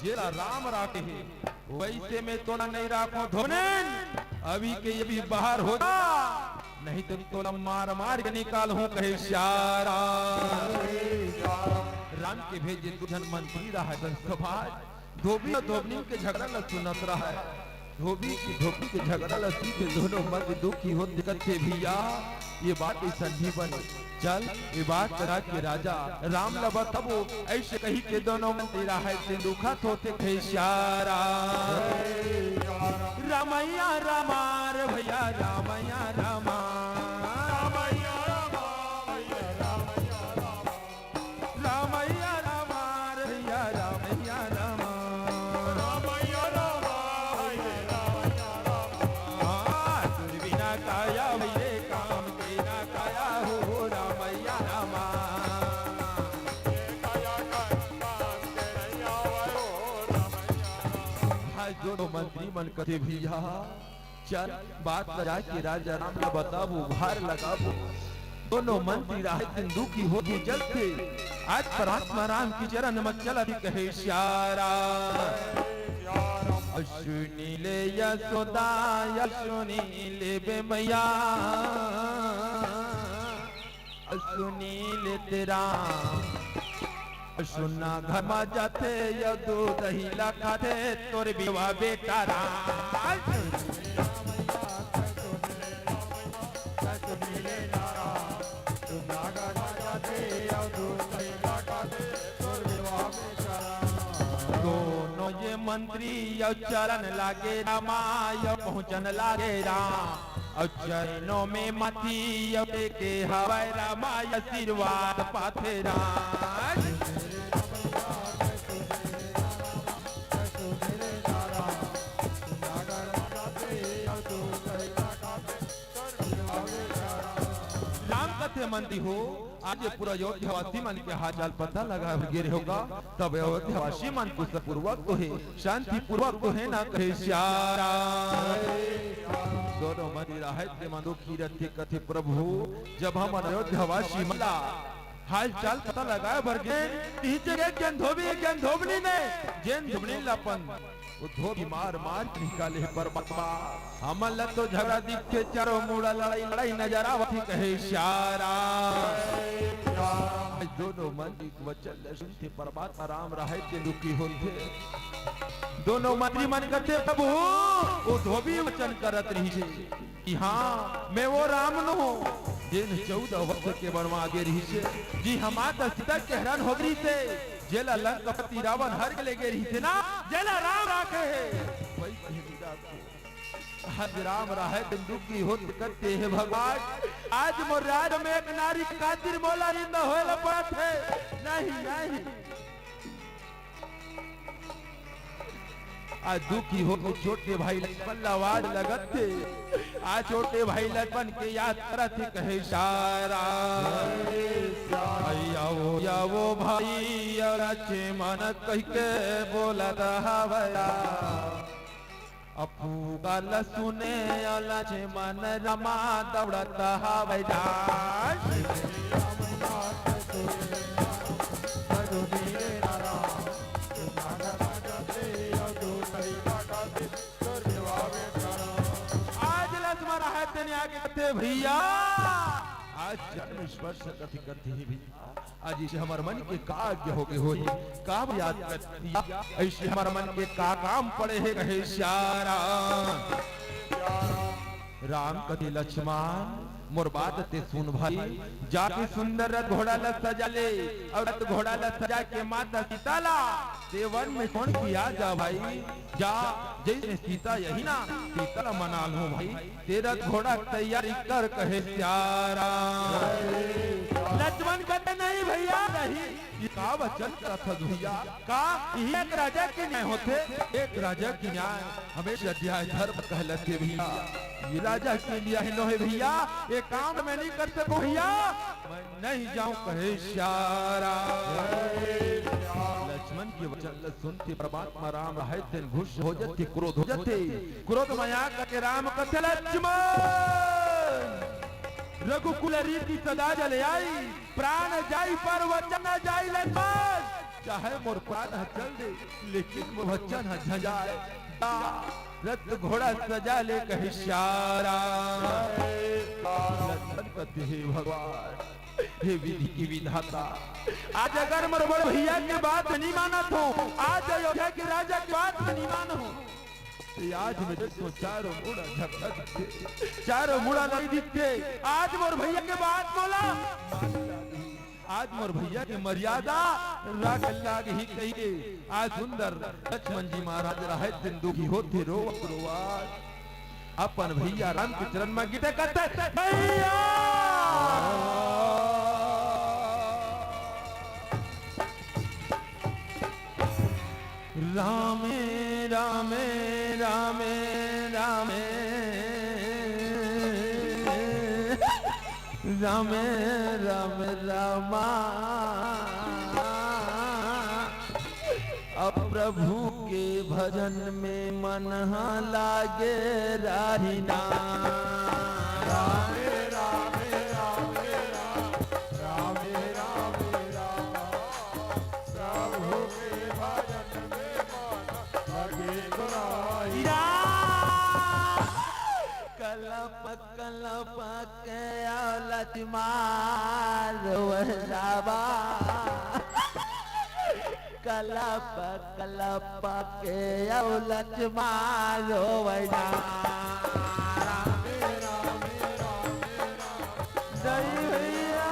जेला राम राखे हे, वइसे मैं तोला नइ राखों धोबनी, अभी के अभी बाहर हो जा, नहीं त तोला मार मार के निकालहूँ," कहे सियारा। राम के भेजे दू झन मंत्री रहय, जन समाज धोबी अउ धोबनी के झगड़ा ल सुनत रहय। धोबी के धोबी के झगड़ा ल सुन के दोनों मन दुखी होत कथे, "भैया, ये बात अइसन नइ बने। चल, ये बात करा के राजा राम ल बताबो।" अइसे कहि के दोनों मंत्री रहय ते दुखत होथे, कहे सियारा। रामैया रामा रे भैया, रामैया रामा। रामैया रामा रे भैया, रामैया रामा। हाँ, तोर बिना काया भइरे काम के ना काया हो, रामैया रामा। आज दोनों मंत्री मन कथे, "भैया, चल, बात ल जाके राजा राम ल बताबो, गुहार लगाबो।" दोनों मंत्री रहय तेन दुखी होके जलथे। आज परमात्मा राम के चरण म चलत हे, कहे सियारा। सुनी ले यशोदा, सुनी ले बे मैया, सुनी ले तेरा। सुना घर म जाथे या दूध दही ला खाथे तोर बिरवा बेटा राम। दोनों ये मंत्री अउ चलन लागे रामा, अउ पहुँचन लागे राम। अउ चरणों में माथी अउ टेके हवय रामा, आशीर्वाद पाथे राम। राम कथे मंत्री हो, आज ये पूरा अयोध्यावासी मन के हालचाल पता लगा गे रहे होगा, तब अयोध्यावासी मन कुशलपूर्वक तो हे, शांतिपूर्वक तो हे ना, कहे सियारा। दोनों मंत्री रहय ते मन दुखी रथे, कथे, "प्रभु, जब हमन अयोध्यावासी मन ला हालचाल पता लगाए बर गेन, तिही जगह एक झन धोबी, एक झन धोबनी ने, जेन धोबनी ला अपन वो धोबी मार मार के निकाले हे परमात्मा। हमन ला तो झगड़ा दिखथे, चारों मुड़ा लड़ाई लड़ाई नजर आवत हे," कहे सियारा। आज दोनों मंत्री के वचन ल सुनथे परमात्मा राम रहय ते दुखी होथे। दोनों मंत्री मन कथे, "प्रभु, वो धोबी वचन करत रहिसे कि हाँ, मैं वो राम नोहूँ, जेन चौदह वर्ष के बनवास गे रहिसे, जिहाँ माता सीता के हरण हो गे रहिसे, जेला लंकापति रावण हर के ले गे रहिसे ना, जेला राम राखे हे।" वही कहे मीरा को। आज राम रहय तेन दुखी होत कथे, "हे भगवान, आज मोर राज में एक नारी खातिर मोला निंदा होए ला पड़त हे। नहीं, नहीं।" आज दुखी होके छोटे भाई लक्ष्मण ला आवाज लगथे। आज छोटे भाई लक्ष्मण के याद करत हे, कहे सियारा। "आवो, आवो भाई, अउ लक्ष्मण कहिके बोलत हवय।" अपुका ल सुने अउ लक्ष्मण रामा दौड़त हवय जाय। आज लक्ष्मण रहय तेन आगे कथे, "भैया, आज जन्म स्पर्श करती करती ही भी आज इसे हमर मन के का आज्ञा हो गए होही, का याद करती, ऐसे हमर मन के का काम पड़े हे, कहे सियाराम। राम कथे लक्ष्मण, मोर बात ते सुन भाई, जाके सुंदर रथ घोड़ा ल सजा ले, अउ रथ घोड़ा ल सजा के माता सीता ला ते वन में छोड़ के आ जा भाई, जा, जइसे सीता यही ना, सीता ला मना लो भाई, ते रथ घोड़ा तैयारी कर, कहे सियाराम। लक्ष्मण कहते, नहीं भैया, नहीं, ये का वचन करत हस भैया? का इही एक राजा के न्याय होथे? एक राजा के न्याय हमेशा न्याय धर्म कहलाथे भैया। ये राजा के न्याय नोहे भैया, ये काम मैं नहीं कर सकूं भैया, मैं नहीं जाऊं, कहे सियाराम। लक्ष्मण के वचन ल सुनथे परमात्मा राम रहय तेन गुस्सा हो जथे, क्रोध हो जथे। क्रोध में आकर के राम कथे, लक्ष्मण, रघुकुल रीति सदा जल आई, प्राण जाई पर वचन न जाई लक्ष्मण, चाहे मोर प्राण ह चल दे, लेकिन मोर वचन ह झ जाए। जा, रथ घोड़ा सजा ले, कहे सियाराम। लक्ष्मण कथे, हे भगवान, हे विधि के विधाता, आज अगर मोर बड़ भैया के बात नहीं मानत हो, आज अयोध्या के राजा के बात नहीं मानो, आज मेरे तो चारों मुड़ा झगड़ा दिखथे, चारों मुड़ा लड़ई दिखथे। आज मोर भैया के बात मोला, आज मोर भैया के मर्यादा राख लागही कहिके आज सुंदर लक्ष्मण जी महाराज रहय तेन दुखी होथे, रोवत रोवत अपन भैया राम के चरण म गिरथे, कथे, भैया। रामे, रामे, रामे, रामे, रामे, रामे, रामा। अब प्रभु के भजन में मन ह लागे रहिना। रामे, रामे, रामे, राम, रामे, रामे, रामा। प्रभु के भजन में मन लगे तो रही। या कलप कलप के लक्ष्मण रोवै जावा। कलप कलप के लक्ष्मण रोवै जावा। जय भैया।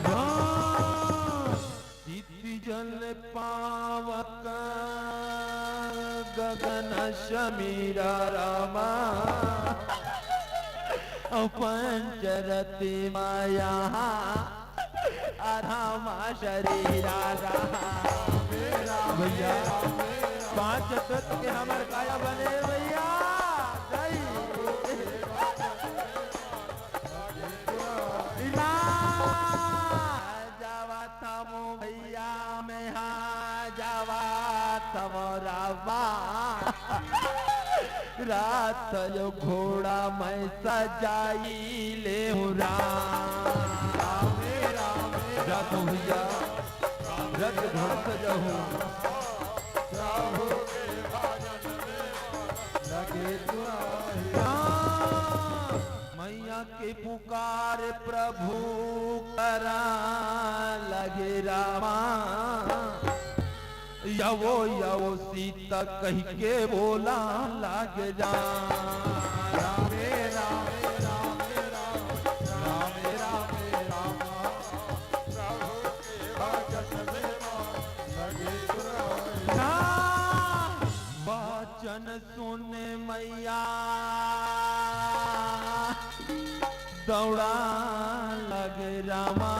हाँ। जीति जल पावक गगन समीरा रामा। पंचरत्न माया आधामा शरीरा राम। भैया, पांच तत्व के हमर काया बने भैया। जय। इना जावा थमो भैया, मैं हा जावा थमो रामा। रात यो घोड़ा मैं सजाई ले हूँ राम। रामे, रामे, जा तो भैया, रथ घोड़ा सजा हूँ। प्रभु के भजन में लगे तुरही। राम, मैया के पुकार प्रभु करा लगे रामा। यवो यवो सीता कहि के बोला लागे जा। रामे रामे रामे राम, रामे रामे राम। प्रभु के भजन में मन लगे तुरही। ना, वचन सुन मैया दौड़ा लगे रामा।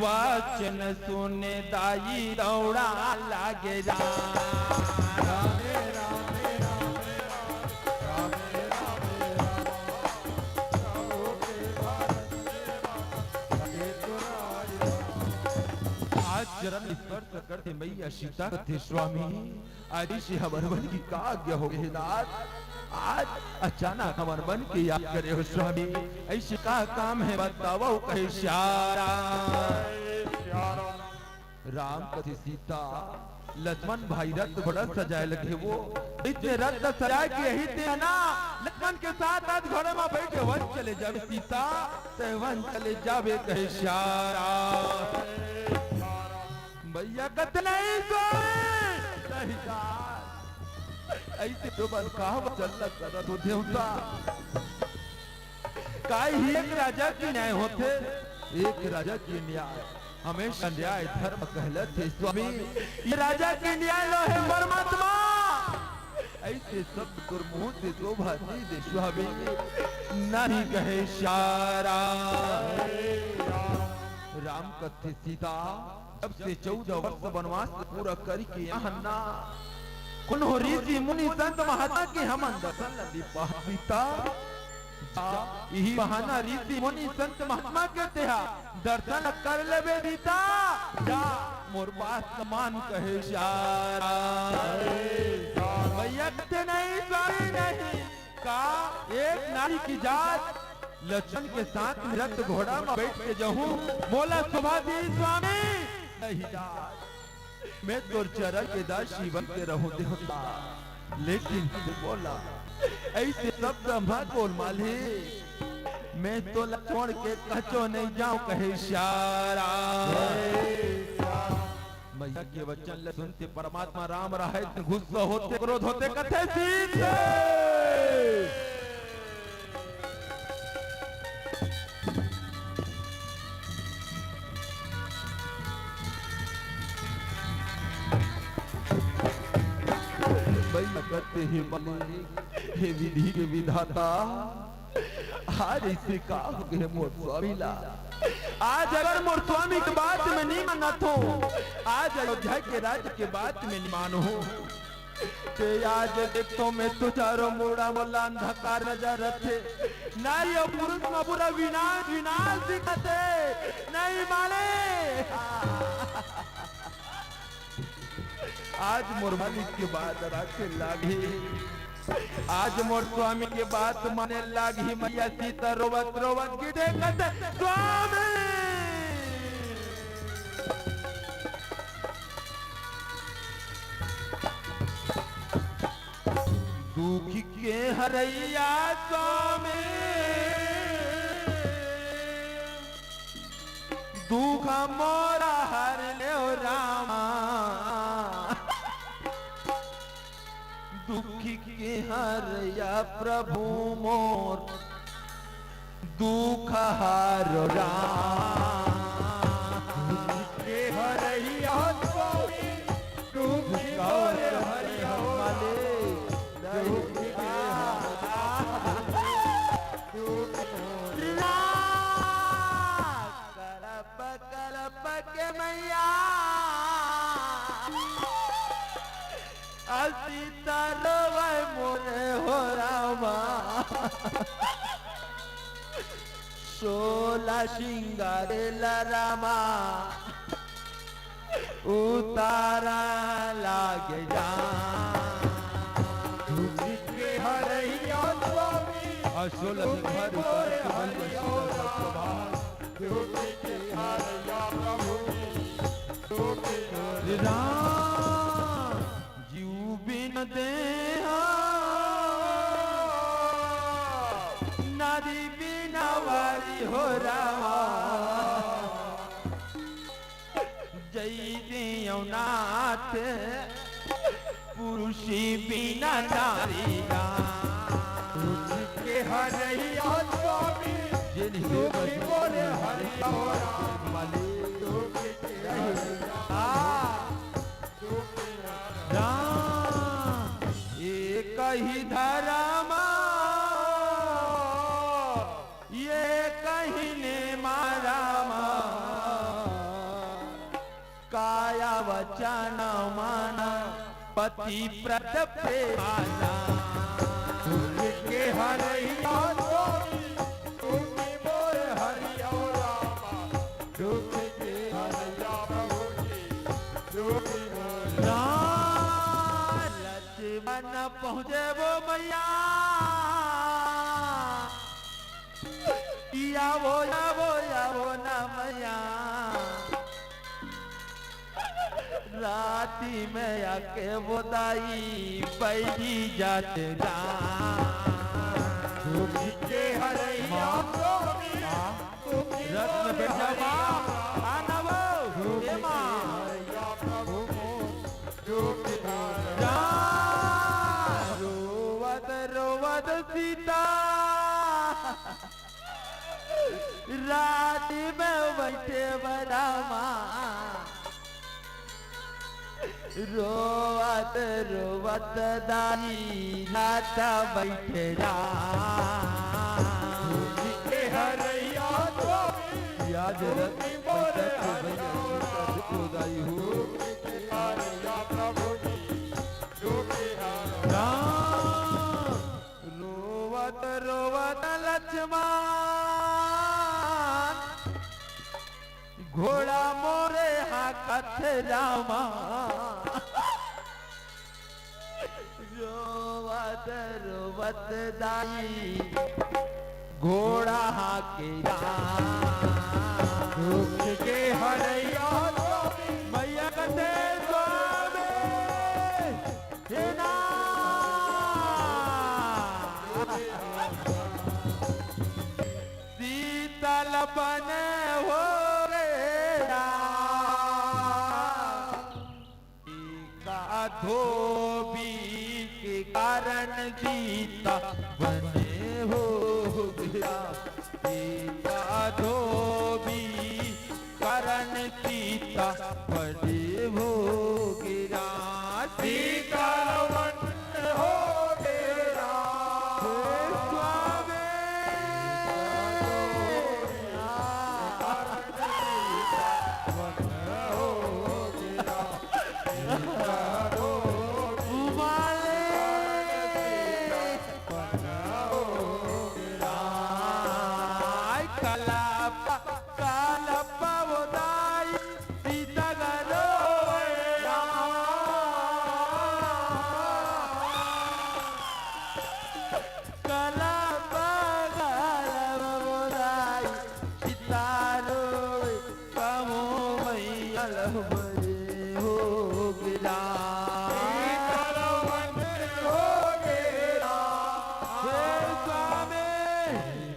वचन सुन दाई दौड़ा लगे रामा। आज चरण स्पर्श करथे मैया सीता कथे स्वामी, आज इसे हमर मन की का आज्ञा हो गए नाथ? आज अचानक हमर मन के याद करे हो स्वामी, ऐसे का काम है बतावो कहे सियाराम। राम कथे सीता, लक्ष्मण भाई रथ घोड़ा सजाए लगे वो। इतने रथ सजाए कि यही ते ना लक्ष्मण के साथ आज घोड़े में बैठे वन चले जावे सीता, ते वन चले जावे कहे सारा। भैया कत नहीं सोए, नहीं यार। ऐसे तो बन कहा चल करत हो देवता। काई ही एक राजा के न्याय होथे, एक राजा के न्याय। हमेशा न्याय धर्म कहलथे स्वामी, ये राजा के न्याय लो हे परमात्मा। ऐसे शब्द गुरमुख से शोभा नहीं दे स्वामी, नहीं कहे सारा। राम कथे सीता, जब से चौदह वर्ष वनवास पूरा करके यहाँ ना कोनो ऋषि मुनि संत महात्मा के हमन दर्शन ला दे पाहन सीता। जा, इही बहाना ऋषि मुनि संत महात्मा के तेहा दर्शन कर लेबे सीता। जा, मोर बात मान कहे सारा। भैया कथे नहीं, स्वामी नहीं। का एक नारी के जात लक्ष्मण के साथ में रथ घोड़ा में बैठ के जाहूं, मोला शोभा दी स्वामी। नहीं जात। मैं तोर चरण के दासी बन के रहूं देवता, लेकिन तू बोला, ऐसे शब्द मत बोल माली, मैं तोला छोड़ के कचो नहीं जाऊं कहे सारा। मैया के वचन ल सुनते परमात्मा राम रहत गुस्सा होते, क्रोध होते, कथे सीते। भई कथे हे मालिक, हे विधि के विधाता, आज ऐसे का हो गए मोर स्वामी ला? आज अगर मोर स्वामी के बात में नहीं मानत हो, आज अयोध्या के राज्य के बात में नहीं मानो हो, ते आज देख तो मैं तुझारो मोड़ा मोला अंधकार नजर रथे। नारी और पुरुष में पूरा विनाश, विनाश दिखत हे। नहीं माने। आज मोर मालिक के बात राखे लागी, आज मोर स्वामी के बात माने लागी। मैया सीता रोवत रोवत की देखत स्वामी। दुख के हरैया स्वामी, दुख मोरा हर ले रामा। दुख के हरैया प्रभु मोर, दुख हारो राम। दुख के हरैया स्वामी, दुख मोर हरिया हो राम। दुख के हरैया। कलप कलप के मैया, असीता रोवे मोरे हो रामा। सोला सिंगारे ला रामा, उतारा लागे जा। दुख के हरैया स्वामी, और सोला सिंगार उतार के बलि बलि सीता का प्रभाव। दुख के हरैया प्रभु जी, दुख के हरैया। राम जीव बिन देहा, नारी बिन वारी हो रामा। जय देव नाथ, पुरुष बिना नारी राम। दुख के हरैया स्वामी, जिन हे दुख मोरे हरैया हो राम। मालिक। दुख के हरैया। राम एक ही धर्म, ये कही ने मारा मा। काया वचन मन पति प्रत प्रेमाना। दुख के हरैया स्वामी, दुख मोर हरिया रामा। दुख के हरैया प्रभु जी, दुख मोर। राम लक्ष्मण पहुँचे वो मैया। या वो, या वो, या वो ना मैया। राती में आके वो दाई बैठी जात राम। दुख के हरैया स्वामी, हाँ। दुख के रथ में बैठा माँ, आना वो, दुख ए माँ। के हरैया प्रभु मोर, दुख के हरैया। राम। रोवत रोवत सीता राती में बैठे बरामा, रोवत रोवत दाई रात बैठे राम। के हरैया स्वामी, याद रख मोरे बैठे भैया, हरैया। दाई हो। के हरैया प्रभु जी, दुख के हरैया। राम। रोवत रोवत लक्ष्मण घोड़ा मोरे हाकत रामा। रोवत रोवत दाई घोड़ा हाके राम। दुख के हरैया स्वामी। मैया कथे स्वामी। हे ना। सीतल बन हो रे राम। का धोबी के कारण सीता बने हो गया। सीता धोबी कारण सीता बने हो गया। सीता वन हो गया। हे स्वामी। कला पगार बोराई, सितारो कमो मैया लहबरे हो गिरा। सीताराम हो गिरा। हे स्वामी,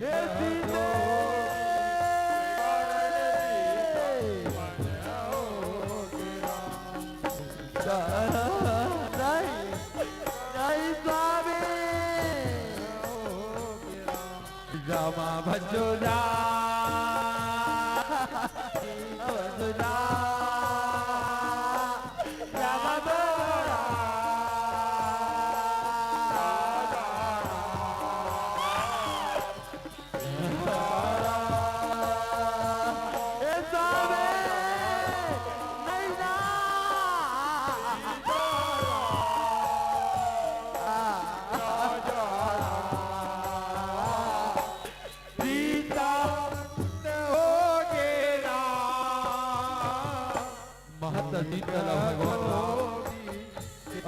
हे सीते। नहीं, नहीं स्वामी। रामा भजो राम, भजो राम, रामा भजो राम। ए स्वामी, नहीं ना। सीता हो गेला। माता सीता ला भगवान राम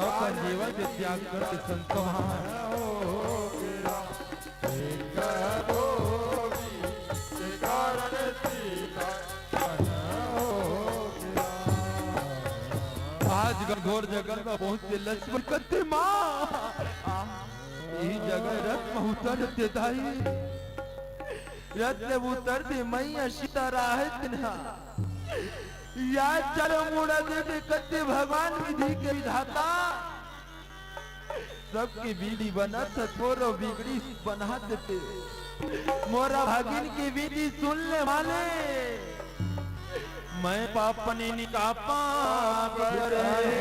अपन जीवन के त्याग करके संत महान। आज घनघोर जंगल में पहुंच के लक्ष्मण कथे माँ, ई जगह रथ में उतर दे दाई, रथ में उतर दे मैया सीता राहत ना। या चलो मुड़ा दे दे कथे भगवान विधि के विधाता। सबके बीड़ी बनत हे, तोरो बिगड़ी बना देते। मोरा भागिन के विधि सुन ले माले। मैं पापनी निका पाप करे।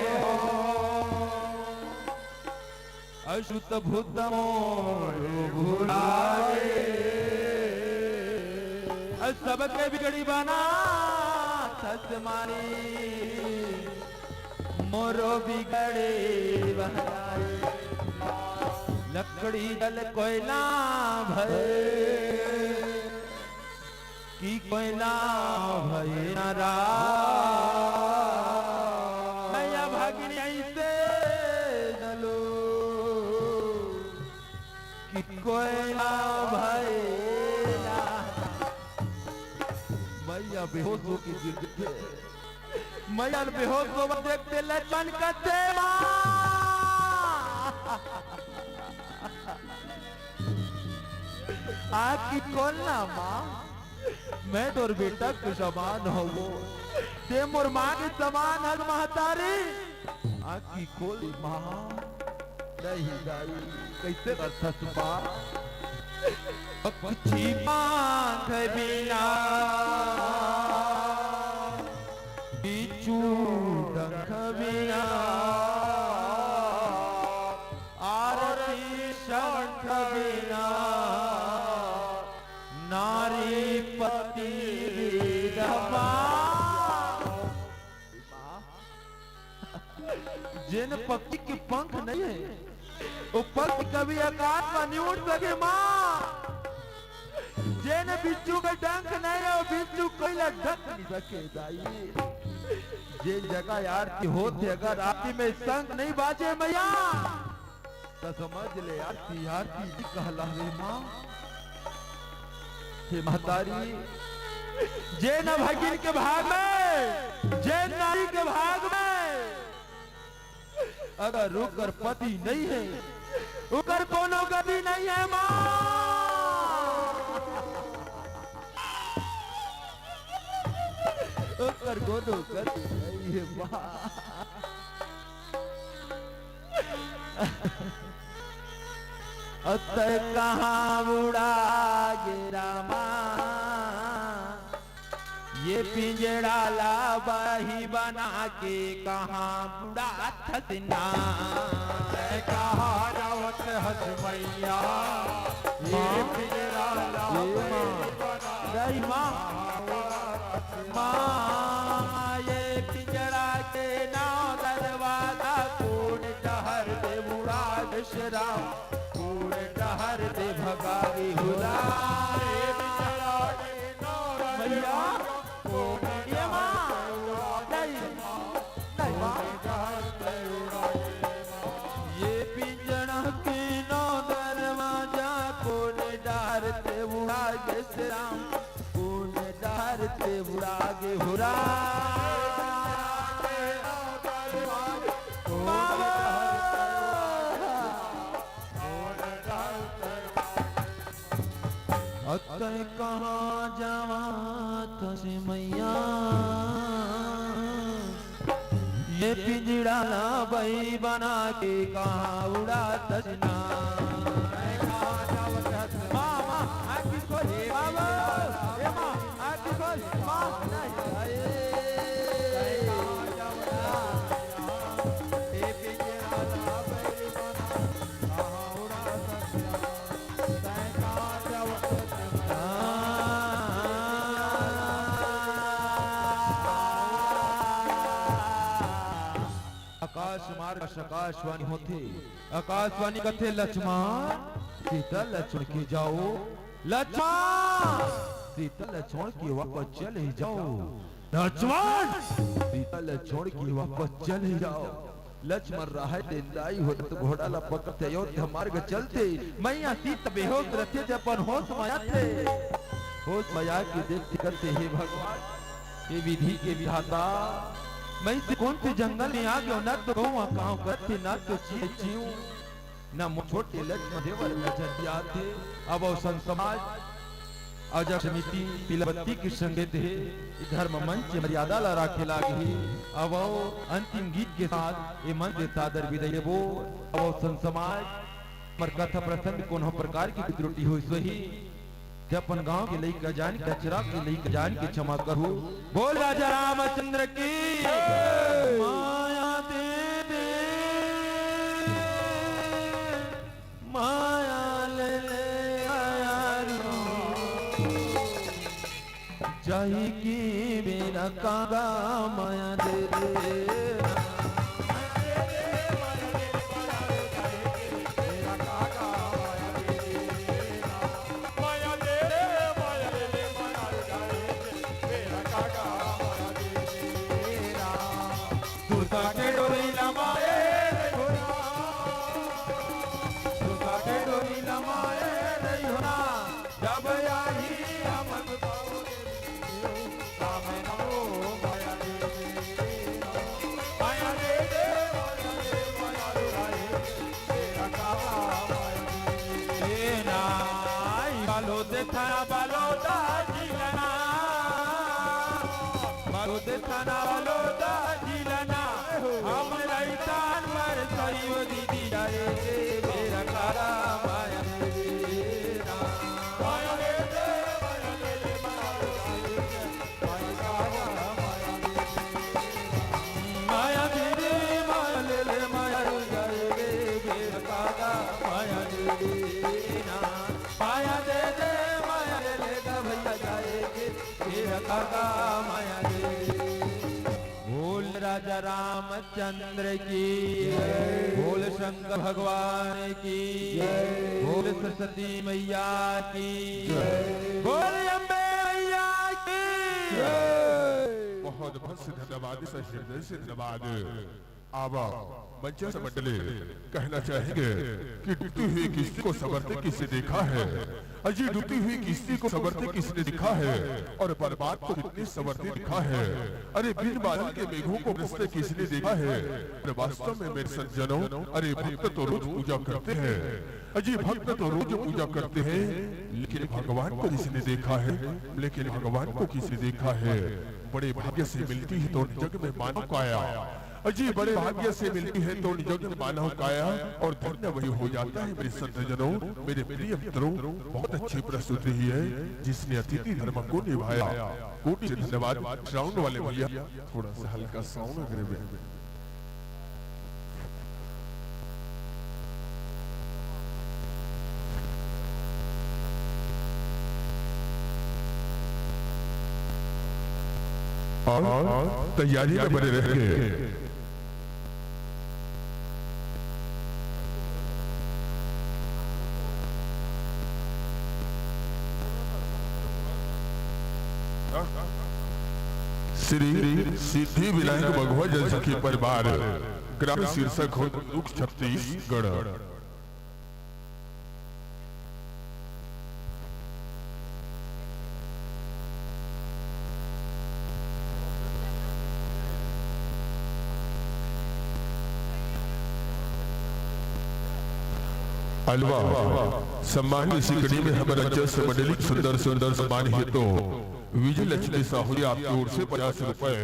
अशुद्ध बुद्ध मोर भुलाए। अ सबके बिगड़ी बना तस मारी। मोरो बिगड़े बनाए। लकड़ी जल कोयला भय, कि कोयला भय ना राम। मैया भगिनी ऐसे जलो, कि कोयला भय ना। मैया बेहोश होके गिर गए। मया ल बेहोश होवत देख के लक्ष्मण कथे, माँ, आँखी खोलना माँ, मैं तोर बेटा के समान हवों, ते मोर माँ के समान हस महतारी। आँखी खोल माँ। नहीं दाई, कइसे रथस माँ? पक्षी पंख बिना, बिच्छू डंख बिना, आरती शंख बिना, नारी पति विधवा। जेन पक्षी के पंख नइ हे, ओ पक्षी कभी आकाश म नइ उड़ सके माँ। जेन बिच्छू के डंख नइ हे, ओ बिच्छू कोई ला डंख नइ सके दाई। जेन जगह आरती होत हे, अगर आरती में शंख नइ बाजे मया, त समझ ले आरती, आरती नइ कहलावे माँ। हे महतारी, जेन अभागिन के भाग में, जेन नारी के भाग में अगर ओकर पति नइ हे, ओकर कोनो गति नइ हे माँ। ओकर कोनो गति नइ हे माँ। अतः कहाँ उड़ा गे रामा, ये पिंजड़ा ला बही बना के कहाँ उड़ाथस ना। कहाँ जावत हस मइया, ये पिंजड़ा ला बही बना के माँ, ये पिंजड़ा के नौ दरवाजा कोन डहर ले उड़ा देस राम, कोन डहर ले भगा गे हो राम। मइया, ये माँ, नहीं, नहीं माँ। ये पिंजड़ा के नौ दरवाजा कोन डहर ले उड़ा देस राम, कोन डहर ले उड़ा गे हो राम। बाबा। अतः कहाँ जावत हस मइया, ये पिंजड़ा ला बही बना के कहाँ उड़ाथस ना। माँ, माँ, आँखी खोल, बाबा, ए माँ, आँखी खोल, माँ, नहीं, ए पिंजड़ा ला बही बना, कहाँ उड़ाथस ना। आकाश मार्ग से आकाशवाणी होथे, आकाशवाणी कथे, "लक्ष्मण, सीता ल छोड़ के जाओ, लक्ष्मण, सीता ल छोड़ के वापस चले जाओ, लक्ष्मण, सीता ल छोड़ के वापस चले जाओ।" लक्ष्मण रहय तेन दाई हो त घोड़ा ला पकड़थे, अयोध्या मार्ग चलथे। मइया सीता बेहोश रथे, जब अपन होश म आथे, होश म आके देखथे, कथे, "हे भगवान, हे विधि के विधाता, मैं से कोन से जंगल में आ गेंव, न तो गौवा कांव करथे, न तो चींव चींव।" न मोर छोटे लक्ष्मण देवर नजर आथे। अब अउ संत समाज, अउ जब समिति पीला बत्ती के संगेत हे, धर्म मंच मर्यादा ला राखे लागही। अब अउ अंतिम गीत के साथ ए मंच से सादर विदाई लेबो। अब अउ संत समाज, हमर कथा प्रसंग कोनो प्रकार की त्रुटि होइस होही, ते अपन गांव के लइका जान के, अचरा के लइका जान के क्षमा करहू। बोल राजा रामचंद्र की। माया दे दे, माया ले ले आया रो। चाही की बिना कागा माया दे दे। बालोद थाना, बालोद जिला ना, बालोद थाना, बालोद जिला ना, हम रैतान बर करियो दीदी जाए रे, बेरा काला माया रे ना। माया रे, माया रे, माया रे। माया दे दे, माया ले ले, माया ले जाए रे, बेरा काला माया दे दे ना। माया दे दे, माया ले ले, गा भैया जाए के, बेरा काला माया दे दे। बोल राजा रामचंद्र की, बोल शंकर भगवान की, बोल सरस्वती मैया की, बोल अम्बे मैया की। बहुत बहुत से धन्यवाद, सहिर्दय से धन्यवाद। आवा मंचस्थ मंडली कहना चाहेंगे कि डूबती हुई किश्ती को संभरते किसने देखा है? अजी, डूबती हुई किश्ती को संभरते किसने देखा है? और बर्बाद को कितने संभरते देखा है? अरे, बिन बादल के मेघों को बरसते किसने देखा है? अरे, वास्तव में मेरे सज्जनों, अरे, भक्त तो रोज पूजा करते हैं। अजी, भक्त तो रोज पूजा करते हैं, लेकिन भगवान को किसने देखा है? लेकिन भगवान को किसने देखा है? बड़े भाग्य से मिलती है तो जग में मानव काया। अजी, बड़े भाग्य से मिलती है तो निजोग मानव काया, और धन्य वही हो जाता है मेरे संतजनों, मेरे प्रिय मित्रों। बहुत अच्छी प्रस्तुति रही है, जिसने अतिथि धर्म को निभाया। कोटि से धन्यवाद। साउंड वाले भैया, थोड़ा सा हल्का साउंड अगर भी। और तैयारी में बने रहेंगे। श्री सिद्धि विनायक मघवा जल सखी परिवार, ग्राम सिरसा खुर्द, दुर्ग, छत्तीसगढ़। अलवा सम्मान की सिकड़ी में हमर मंचस्थ मंडली सुंदर सुंदर सम्मान हेतु विजय लक्ष्मी साहू जी आपकी ओर से पचास रुपए,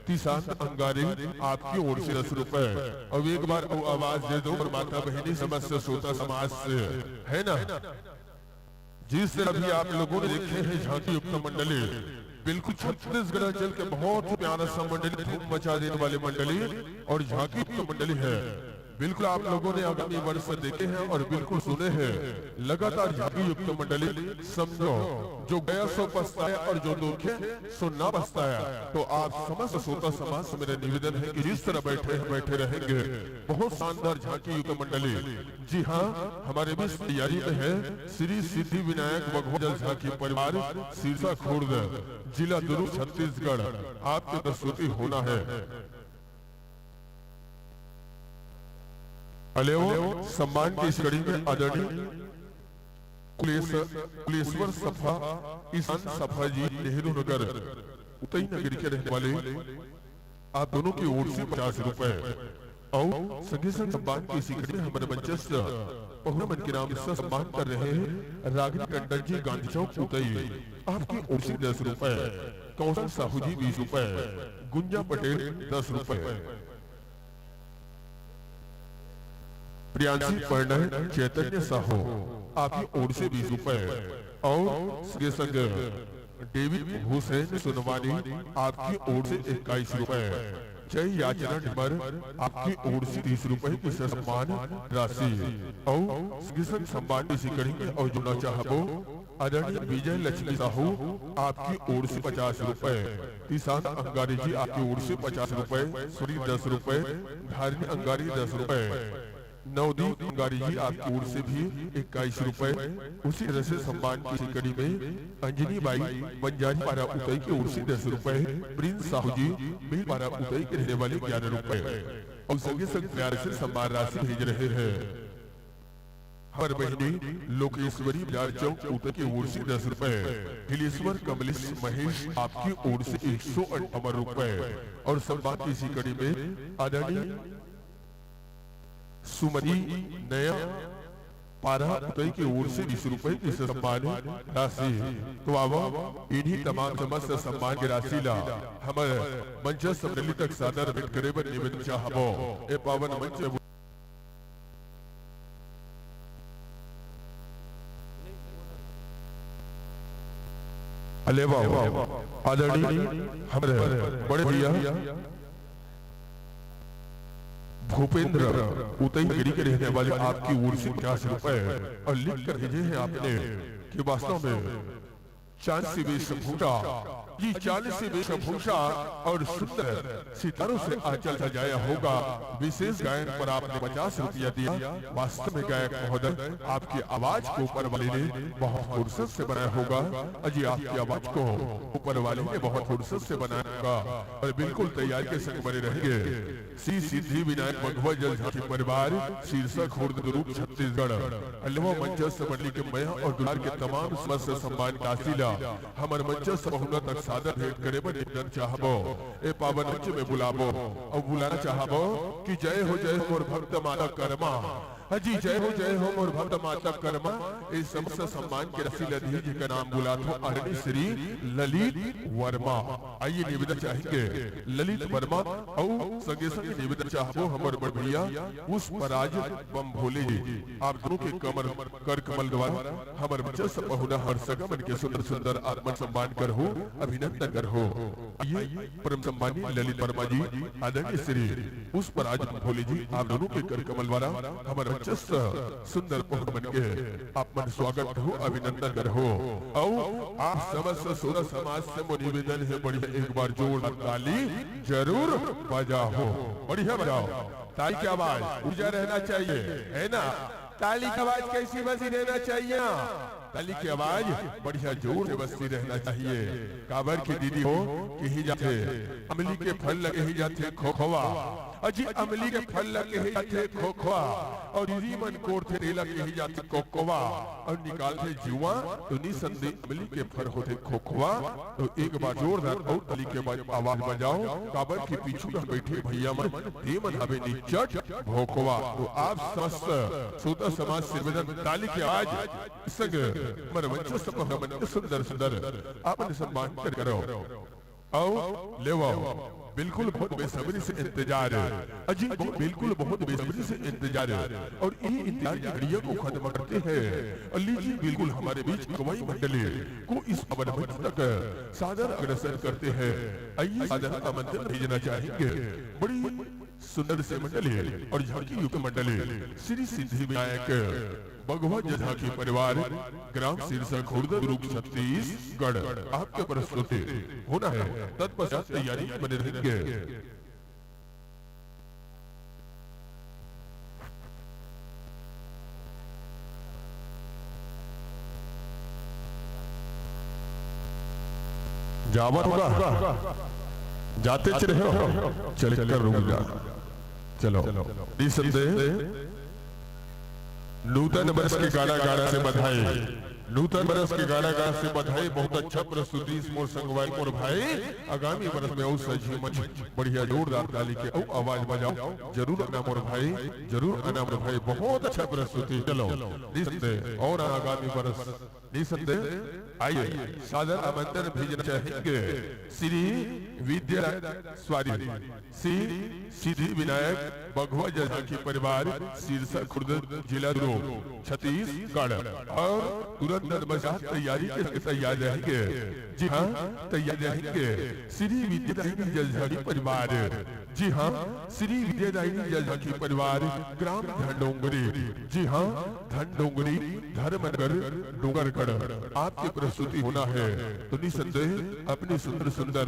तीसांत अंगारी आपकी ओर से दस रुपए। अब एक बार वो आवाज दे दो और माता बहनी समस्त श्रोता समाज से, है ना? जिस तरह भी आप लोगों ने देखे हैं झांकी युक्त मंडली, बिल्कुल छत्तीसगढ़ अंचल के बहुत ही प्यारा सा मंडली, धूम मचा देने वाली मंडली और झांकी युक्त मंडली है। बिल्कुल आप लोगों ने आगामी वर्ष देखे हैं और बिल्कुल सुने हैं, लगातार झांकी युक्त मंडली। समझो, जो गया सो पछताया और जो देखे सो ना पछताया। तो आप समस्त श्रोता समाज से मेरा निवेदन है कि जिस तरह बैठे हैं, बैठे रहेंगे, बहुत शानदार झांकी युक्त मंडली। जी हाँ, हमारे बीच तैयारी में है श्री सिद्धि विनायक मघवा जल झांकी परिवार, सिरसा खुर्द, जिला दुर्ग, छत्तीसगढ़। आपकी प्रस्तुति होना है। अलेव सम्मान की इस कड़ी में आदरणीय कुलेश-, कुलेश्वर सफा, ईशान सफा जी, नेहरू नगर, उतई नगर के रहने वाले, आप दोनों की ओर से पचास रुपए। और संगे संग सम्मान की इस कड़ी में हमारे मंचस्थ पहुना मन के नाम से सम्मान कर रहे हैं रागिनी टंडन जी, गांधी चौक, उतई, आपकी ओर से दस रुपए। कौशल साहू जी, बीस रुपए। गुंजा पटेल, दस रुपए। प्रियांशी प्रणय चैतन्य साहू, आपकी ओर से बीस रुपए। और संगे संग डेविड हुसैन सोनवानी, आपकी ओर से इक्कीस रुपए। जय याचना निमर, आपकी ओर से तीस रुपए की सम्मान राशि। और संगे संग सम्मान इसी करेंगे और जुड़ना चाहबो आदरणीय विजय लक्ष्मी साहू, आपकी ओर से पचास रुपए। तीसांत अंगारी जी, आपकी ओर से पचास रुपए, सुनील, दस रुपए, धारिणी अंगारी, दस रुपए, नवदीप अंगारी जी, आपकी ओर से भी इक्कीस रुपए। उसी तरह से सम्मान की कड़ी में अंजनी बाई बंजारी पारा उतई की ओर से दस रुपए, प्रिंस साहू जी, मिल पारा उतई के रहने वाले, ग्यारह रुपए। और संगे संग प्यार से सम्मान राशि भेज रहे हैं हमारे बहिनी लोकेश्वरी, बाजार चौक, उतई की ओर से दस रुपए। हिलेश्वर कमलेश महेश, आपकी ओर से एक सौ अंठावन रुपए। और सम्मान की इसी कड़ी में आदरणीय सुमति नया, पारा उतई के ओर से बीस रुपए के सम्मान राशि। तो आवा, इन्हीं तमाम समस्त सम्मान के राशि ला हमर मंचस्थ मंडली तक सादर भेंट करे बर निवेदन चाहबो। ए पावन मंच में अलेवा आदरणीय हमरे बड़े भैया भूपेंद्र उतई नगरी के रहने वाले, आपकी ओर से पचास रुपए और लिख कर भेजे हैं आपने कि वास्तव में चांद सी वेशभूषा, ये चांद सी वेशभूषा और सुंदर सितारों से आंचल सजाया होगा। विशेष गायन पर आपने पचास रुपया दिया। वास्तव में गायक महोदय, आपकी आवाज को ऊपर वाले ने बहुत फुर्सत से बनाया होगा। अजी, आपकी आवाज को ऊपर वाले ने बहुत फुर्सत से बनाया होगा और बिल्कुल तैयारी के संग बने रहेंगे। श्री सिद्धि विनायक बघवा जल झांकी परिवार, सिरसा खुर्द दुरूग छत्तीसगढ़। अलेवा मंचस्थ मंडली के मया और दुलार के तमाम समस्त सम्मान राशि ला हमर मंचस्थ पहुना तक सादर भेंट करे बर निवेदन चाहबो। ए पावन मंच में बुलाबो और बुलाना चाहबो कि जय हो, जय हो मोर भक्त माता करमा। अजी, जय हो, जय हो मोर भक्त माता करमा। ए समस्त सम्मान के राशि ला दिही जेकर नाम बुलात हो आदरणीय श्री ललित वर्मा। आइए निवेदन चाहेंगे ललित वर्मा अउ संगे संगे निवेदन चाहबो हमर बड़ भैया पुष्पराज बम भोले जी, आप दोनों के कमर कर कमल द्वारा हमर मंचस्थ पहुना हर सगा मन के सुंदर सुंदर आत्मन सम्मान करहु, अभिनंदन करहु। आइए परम सम्मानी ललित वर्मा जी, आदरणीय श्री पुष्पराज भोले जी, आप दोनों के कर कमल द्वारा हमर मंचस्थ सुंदर पहुना मन के आप मन स्वागत हो, अभिनंदन करहु। अउ आप समस्त सोरा समाज से मोर निवेदन हे, बढ़िया एक बार जोरदार ताली जरूर बजाओ, बढ़िया बजाओ। ताली की आवाज ऊंचा रहना चाहिए, है ना? ताली की आवाज कैसी बजी रहना चाहिए? ताली की आवाज बढ़िया जोर से बजती रहना चाहिए। काबर की दीदी हो, कही जाथे, अमली के फल ला कही जाथे खोखवा। अजी, अमली के फल ला कहे जाथे खोखवा, और दीदी मन कोरथे तेला कहे जाथे कोकवा, और निकालथे जुआ तो निसंदेह अमली के फल होथे खोखवा। तो एक बार जोरदार अउ ताली के आवाज बजाओ, काबर की पीछू में बैठे भैया मन, ते मन हवे निचट भोकवा। तो आप समस्त श्रोता समाज से निवेदन, ताली की आवाज संग हमर मंचस्थ पहुना मन के सुंदर सुंदर आपन सम्मान कर करो। अउ लेवव, बिल्कुल बहुत बेसब्री से इंतजार। अजी, बहुत, बिल्कुल बहुत बेसब्री से इंतजार। और इन्हीं इंतजार की घड़ियों को खत्म करते हैं। और लीजिए, बिल्कुल हमारे बीच गवाई मंडली को इस पावन मंच तक सादर अग्रसर करते हैं। आइए, सादर आमंत्रण भेजना चाहेंगे। बड़ी सुंदर से मंडली और झांकी युक्त मंडली श्री सिद्धि विनायक बघवा जल झांकी परिवार, ग्राम सिरसा खुर्द, दुरूग छत्तीसगढ़, आपके प्रस्तुति होना है। तत्पश्चात तैयारी बने रहेंगे। जावत होगा, जाते च रहे हो, चल कर रुक जा। चलो, निसंदेह नूतन बरस के गाना गाना से बधाई, नूतन बरस के गाना गाना से बधाई। बहुत अच्छा प्रस्तुति इस मोर संगवारी मोर भाई। आगामी बरस में अउ सजी मच बढ़िया जोरदार ताली के अउ आवाज बजाओ। जरूर आना मोर भाई, जरूर आना मोर भाई। बहुत अच्छा प्रस्तुति। चलो, निसंदेह और आगामी बरस निसंदेह। आइए, सादर आमंत्रण भेजना चाहेंगे श्री विद्या, सॉरी, श्री सिद्धि विनायक बघवा जल झांकी परिवार, सिरसा खुर्द, जिला दुरूग, छत्तीसगढ़। और तुरंत तत्पश्चात तैयारी के संग तैयार रहेंगे। जी हाँ, तैयार रहेंगे श्री विद्यादायिनी जल झांकी परिवार। जी हाँ, श्री विद्यादायिनी जल झांकी परिवार, ग्राम धनडोंगरी। जी हाँ, धनडोंगरी, धर्मनगर, डोंगरगढ़। आपकी प्रस्तुति होना है तो निसंदेह अपनी सुंदर सुंदर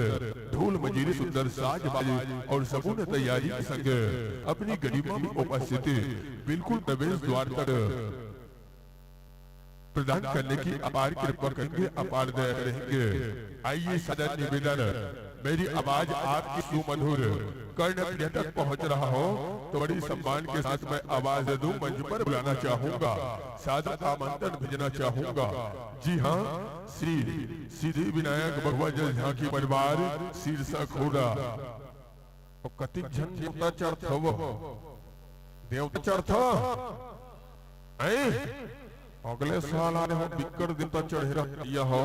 ढोल मंजीरे, सुंदर साज बाजे और संपूर्ण तैयारी के संग अपनी गरिमा में उपस्थिति बिल्कुल प्रवेश द्वार तक प्रदान करने की अपार कृपा करेंगे, अपार दया करेंगे। आइए, सादर निवेदन, मेरी आवाज आपकी सुमधुर कर्ण प्रिय तक पहुंच रहा हो तो बड़ी सम्मान के साथ मैं आवाज दे दूं, मंच पर बुलाना चाहूंगा, सादर आमंत्रण भेजना चाहूंगा। जी हाँ, श्री सिद्धि विनायक बघवा जल झांकी परिवार, सिरसा खुर्द। अउ कतिक झन देवता चढ़थव, देवता चढ़थव। हैं? अगले साल आने हो, बिक्कट दिन तक चढ़े रहिया हो,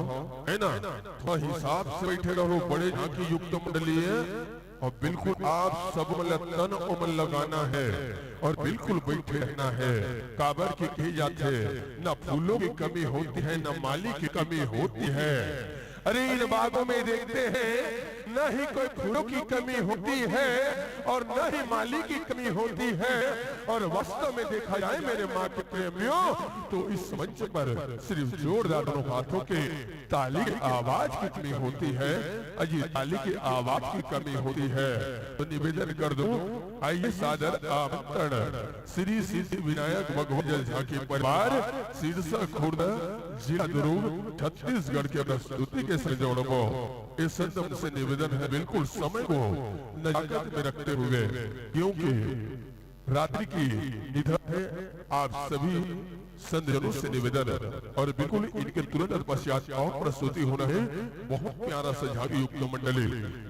है ना? तो हिसाब से बैठे रहो, बड़े झांकी युक्त मंडली है। और बिल्कुल आप सब मन ल तन उमन लगाना है और बिल्कुल बैठे रहना है। काबर के कही जाथे, न फूलों की कमी होती है, न माली की कमी होती है। अरे, इन बागों में देखते हैं, न ही कोई फूलों की कमी होती है और न ही माली की कमी होती है। और वास्तव में देखा जाए, मेरे माँ के प्रेमियों, तो इस मंच पर सिर्फ जोरदार दोनों हाथों के ताली की आवाज की कमी होती है, अजी, ताली की आवाज की कमी होती है। तो निवेदन कर दूं, आइए, सादर आमंत्रण श्री सिद्धि विनायक भगवत जल झांकी परिवार, सिरसा खुर्द, जिला दुर्ग, छत्तीसगढ़ के प्रस्तुति के संजोड़ों को इस संदर्भ से निवेदन है, बिल्कुल समय को नजाकत में रखते हुए, क्योंकि रात्रि की निद्रा है, आप सभी संतजनों से निवेदन और बिल्कुल इनके तुरंत पश्चात और प्रस्तुति होना है। बहुत प्यारा सा झांकी युक्त मंडली,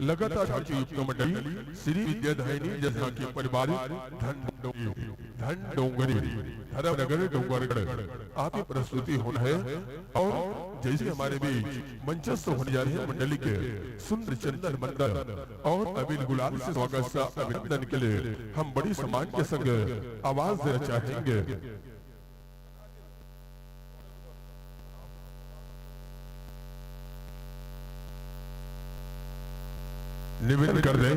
लगातार झांकी युक्त मंडली श्री विद्यादायिनी जल झांकी परिवार धन डोंगरी, धन डोंगरी, धर्मनगर डोंगरगढ़, आपकी प्रस्तुति होना है। और जैसे हमारे बीच मंचस्थ होने जा रहे हैं मंडली के सुंदर चंदन मंदन और अबीर गुलाल से स्वागत सा अभिनंदन के लिए हम बड़ी सम्मान के संग आवाज देना चाहेंगे। निवेदन कर दें,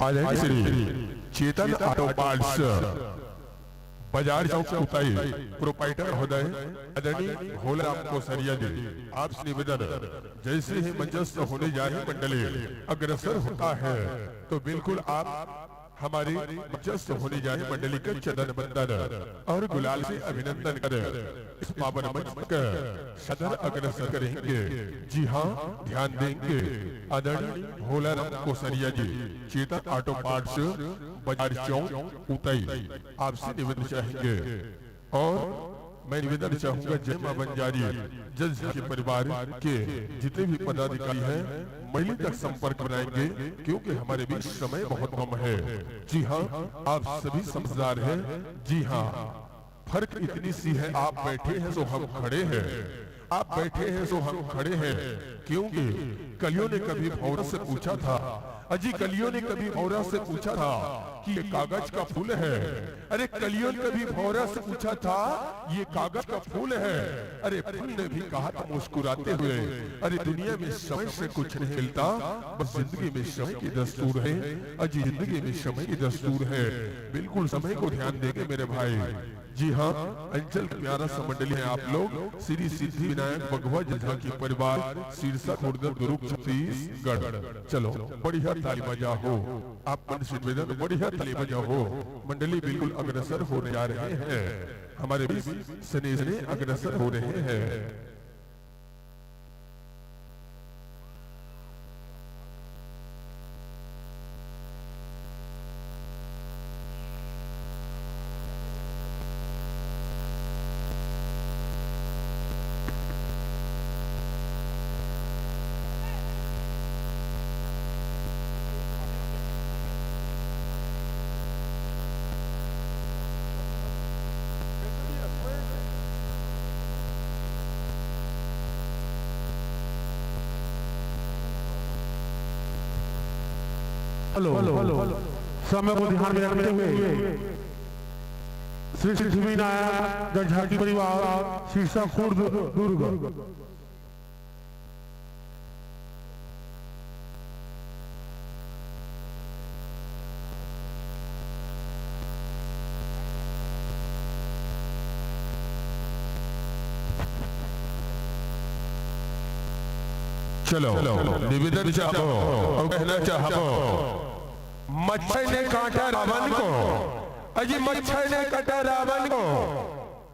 आ जाएंगे श्री चेतन ऑटो पार्ट्स, बाजार चौक उताई, प्रोप्राइटर महोदय आदरणीय भोलाराम कोसरिया जी, आपसे निवेदन, जैसे ही मंचस्थ होने जा रही मंडली अग्रसर होता है, तो बिल्कुल आप हमारी मंचस्थ होने जा रही मंडली का चंदन बंदन और गुलाल से अभिनंदन कर इस पावन मंच का सदर अग्रसर करेंगे। जी हाँ, ध्यान देंगे आदरणीय भोलाराम कोसरिया जी, चेतन ऑटो पार्ट्स, बाजार चौक, उतई, आपसे निवेदन चाहेंगे। और मैं निवेदन चाहूंगा, जय मां बंजारी जल झांकी परिवार के जितने भी पदाधिकारी हैं, मंडली तक संपर्क बनाएंगे, क्योंकि हमारे बीच समय बहुत कम है। जी हाँ, आप सभी समझदार हैं। जी हाँ, फर्क इतनी सी है, आप बैठे हैं सो हम खड़े हैं, आप बैठे हैं सो हम खड़े हैं, क्योंकि कलियों ने कभी भौरा से पूछा था, अजी, कलियों ने कभी भौरा से पूछा था कि ये कागज का फूल है। अरे, कलियों ने कभी भौरा से पूछा था, ये कागज का फूल है। अरे, फूल ने भी कहा था मुस्कुराते हुए, अरे, दुनिया में समय से कुछ नहीं मिलता, बस जिंदगी में समय की दस्तूर है। अजी, जिंदगी में समय की दस्तूर है। बिल्कुल समय को ध्यान देंगे मेरे भाई। जी हाँ, अंचल का प्यारा सा मंडली है आप लोग, श्री सिद्धि विनायक बघवा जल झांकी परिवार, सिरसा खुर्द, दुर्ग, छत्तीसगढ़। चलो, बढ़िया ताली बजाओ, आप मन से निवेदन, बढ़िया ताली बजाओ। मंडली बिल्कुल अग्रसर होने जा रहे हैं, हमारे बीच सने सने अग्रसर हो रहे हैं। हेलो, हेलो, समय को ध्यान में रखते हुए श्री सिद्धि विनायक जल झांकी परिवार, सिरसा खुर्द, दुर्ग। चलो, निवेदन चाहबो और कहना चाहबो, मच्छर ने काटा रावण को, अजी, मच्छर ने काटा रावण को,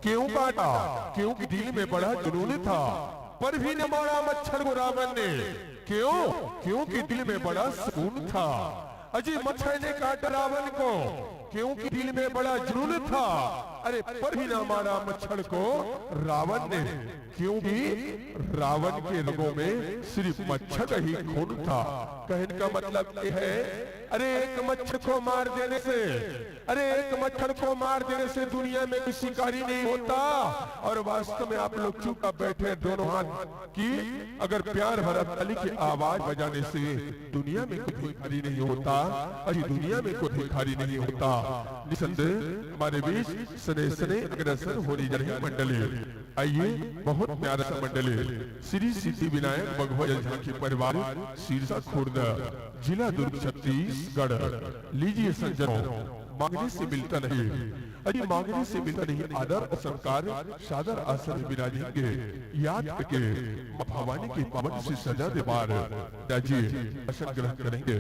क्यों काटा? क्योंकि दिल में बड़ा जुनून था, पर भी न मारा मच्छर को रावण ने। क्यों? क्योंकि दिल में बड़ा सुकून था। अजी, मच्छर ने काटा रावण को, क्योंकि दिल में बड़ा जुनून था, अरे, पर भी ना मारा मच्छर को रावण ने, क्योंकि रावण के रगों में सिर्फ मच्छर का ही खून था। कहने का मतलब ये है, अरे, एक मच्छर को मार देने से, अरे, एक मच्छर को मार देने से दुनिया में कोई शिकारी नहीं होता। और वास्तव में आप लोग चुपचाप बैठे, दोनों हाथ की अगर प्यार भरा ताली की आवाज बजाने से दुनिया में कोई भिखारी नहीं होता, अजी दुनिया में कोई भिखारी नहीं होता। निसंदेह हमारे बीच सने सने अग्रसर हो रही जा रही मंडली। आइए, बहुत प्यारा सा मंडली, श्री सिद्धि विनायक बघवा जल झांकी परिवार, सिरसा खुर्द, जिला दुर्ग, छत्तीसगढ़। लीजिए सज्जनों, मांगने से मिलता नहीं, अरे मांगने से मिलता नहीं, आदर और सत्कार, सादर आसन विराजेंगे। याद करके माँ भवानी की पावन सी सजा दे पार। राजी आसन ग्रहण करेंगे।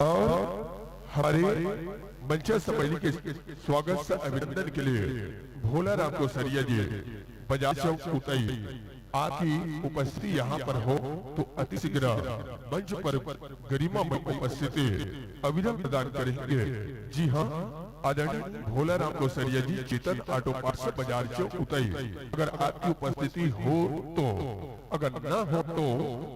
और हमारे मंच समेली के स्वागत से अभिनंदन के लिए भोला राम कोसरिया जी, बाजार चौक उतई, आपकी उपस्थिति यहाँ पर हो तो अति शीघ्र मंच पर गरिमा में उपस्थिति अभिनंदन प्रदान करेंगे। जी हाँ, आदरणीय भोला राम कोसरिया जी, चेतन ऑटो पार्ट्स, बाजार चौक उतई, अगर आपकी उपस्थिति हो तो, अगर ना हो तो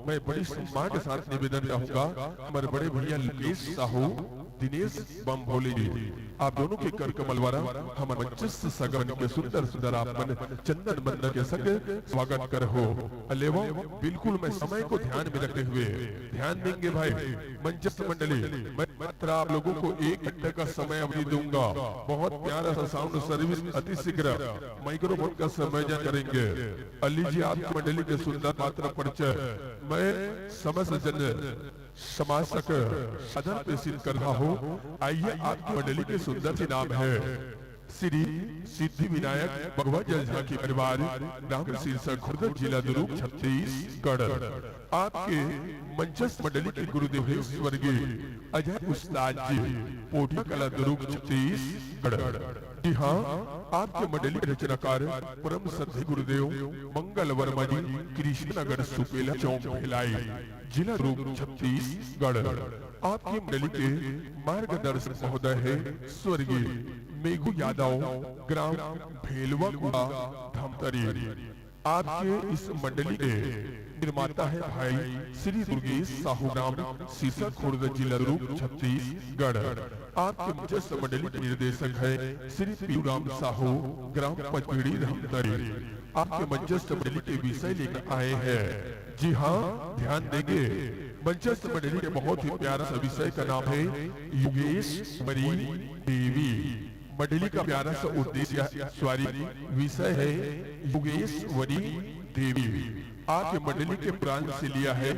मैं बड़ी सम्मान के साथ निवेदन रहूंगा हमारे बड़े भैया लकेश साहू, दिनेश बम भोले जी, आप दोनों के कर कमल द्वारा हमारे मंचस्थ सगमन के सुंदर सुंदर आप मन चंदन मंदन के संग स्वागत कर हो। अलेवा, बिल्कुल मैं समय को ध्यान में रखते हुए ध्यान देंगे भाई। मंचस्थ मंडली, मैं मात्र आप लोगों को एक घंटे का समय अवधि दूंगा। बहुत प्यारा सा साउंड सर्विस, अति शीघ्र माइक्रोफोन का संयोजन करेंगे। और लीजिए आपकी मंडली के सुंदर पात्र परिचय। मैं समस्त जन समाज तक सादर प्रेषित कर रहा हूँ। आइए, आपकी मंडली के सुंदर सी नाम है श्री सिद्धि विनायक बघवा जल झांकी परिवार, ग्राम सिरसा खुर्द, जिला दुर्ग, छत्तीसगढ़। आपके मंचस्थ मंडली के गुरुदेव है स्वर्गीय अजय उस्ताद जी, पोटिया कला, दुर्ग, छत्तीसगढ़। जी हाँ, आपके मंडली के रचनाकार परम श्रद्धेय गुरुदेव मंगल वर्मा जी, कृष्णनगर, सुपेला चौक, भिलाई, जिला दुर्ग, छत्तीसगढ़। आपकी मंडली के मार्गदर्शक महोदय है स्वर्गीय मेघू यादव, ग्राम भेलवा कुआ, धमतरी। आपके इस मंडली के निर्माता है भाई श्री दुर्गेश साहू, ग्राम सिरसा खुर्द, जिला दुर्ग, छत्तीसगढ़। आपके मंचस्थ मंडली के निर्देशक है श्री पीरूराम साहू, ग्राम पचपेड़ी, धमतरी। आपके मंचस्थ मंडली के विषय लेकर आए हैं। जी हाँ, ध्यान देंगे, मंचस्थ मंडली के बहुत ही प्यारा सा विषय का नाम है योगेश्वरी देवी। मंडली का प्यारा सा उद्देश्य, सॉरी, विषय है योगेश्वरी देवी। आपके मंडली के पुराण से लिया है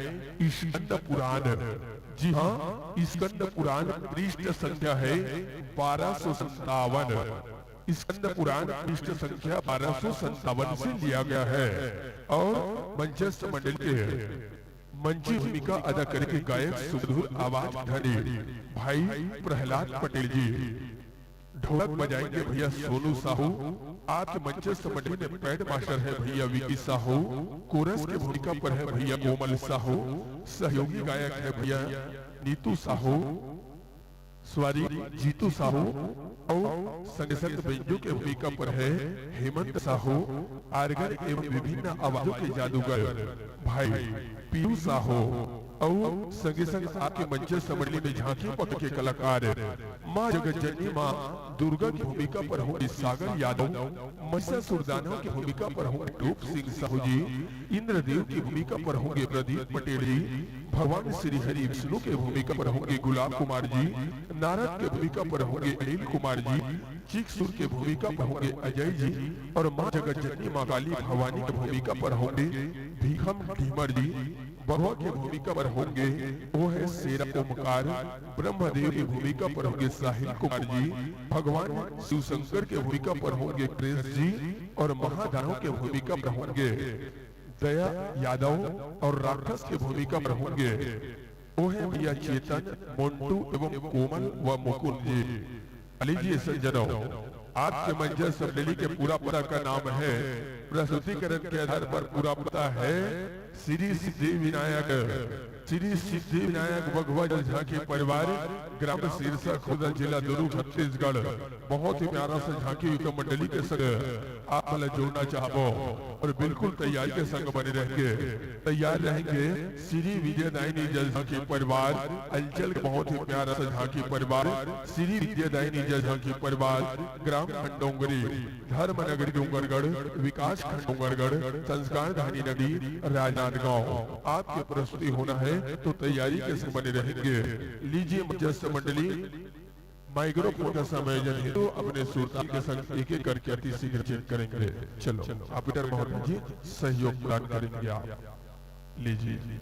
स्कंद पुराण। जी हाँ, स्कंद पुराण पृष्ठ संख्या है बारह सौ संतावन। स्कंद पुराण पृष्ठ संख्या बारह सौ संतावन से लिया गया है। और मंचस्थ मंडली के मंची भूमिका अदा करके गायक सुमधुर आवाज धनी भाई प्रहलाद पटेल जी, ढोलक बजाएंगे भैया सोनू साहू, आपके मंचस्थ मंडली में पैड मास्टर है भैया विकी साहू, कोरस के भूमिका पर है भैया कोमल साहू, सहयोगी गायक है भैया नीतू साहू, सॉरी, जीतू साहू, और संगे संग बेंजो के भूमिका पर है हेमंत साहू, आर्गन एवं विभिन्न आवाजों के जादूगर भाई पीयू साहू, और संगे संग आपके मंचस्थ मंडली में झांकी पकड़ के कलाकार माँ जगत जननी माँ दुर्गा की भूमिका पर होंगे सागर यादव, महिषासुर दानव की भूमिका पर होंगे रूप सिंह साहू जी, इंद्रदेव की भूमिका पर होंगे प्रदीप पटेल जी, भगवान श्री हरि विष्णु के भूमिका पर होंगे गुलाब कुमार जी, नारद के भूमिका पर होंगे अनिल कुमार जी, चीकसुर के भूमिका पर होंगे अजय जी और माँ जगत जननी माँ काली भवानी के भूमिका पर होंगे भीखम ढीमर जी, बघवा के भूमिका पर होंगे वो है शेरा ओमकार, ब्रह्मदेव की भूमिका पर होंगे साहिल कुमार जी, भगवान शिव शंकर के भूमिका पर होंगे प्रिंस जी और महादानव के भूमिका पर होंगे दया यादव और राक्षस की भूमिका पर होंगे वो है भैया चेतन, मोंटू एवं कोमल व मुकुंद जी। लीजिए सज्जनों, आपके मंचस्थ मंडली के पूरा पता का नाम है, प्रस्तुतिकरण के आधार पर पूरा पता है श्री सिद्धि विनायक श्री सिद्धि विनायक वघवा जल झांकी परिवार, ग्राम सिरसा खुर्द, जिला दुरूग, छत्तीसगढ़। बहुत ही प्यारा सा झांकी युक्त मंडली के संग आप मन ला जोड़ना चाहबो और बिल्कुल तैयारी के संग बने रहेंगे, तैयार रहेंगे। श्री विद्यादायिनी जल झांकी परिवार, अंचल के बहुत ही प्यारा सा झांकी परिवार, श्री विद्यादायिनी जल झांकी परिवार, ग्राम खंडोंगरी, धर्म नगरी डोंगरगढ़, विकास खंड डोंगरगढ़, संस्कार धानी नगरी, राजनांदगांव। आपके प्रस्तुति होना है तो तैयारी के संग बने रहेंगे। लीजिए मंचस्थ मंडली, माइक्रोफोन का समायोजन हेतु अपने सुरताल के संग एक एक करके अति शीघ्र चयन करेंगे। चलो, ऑपरेटर महोदय जी, सहयोग प्रदान करेंगे आप। लीजिए।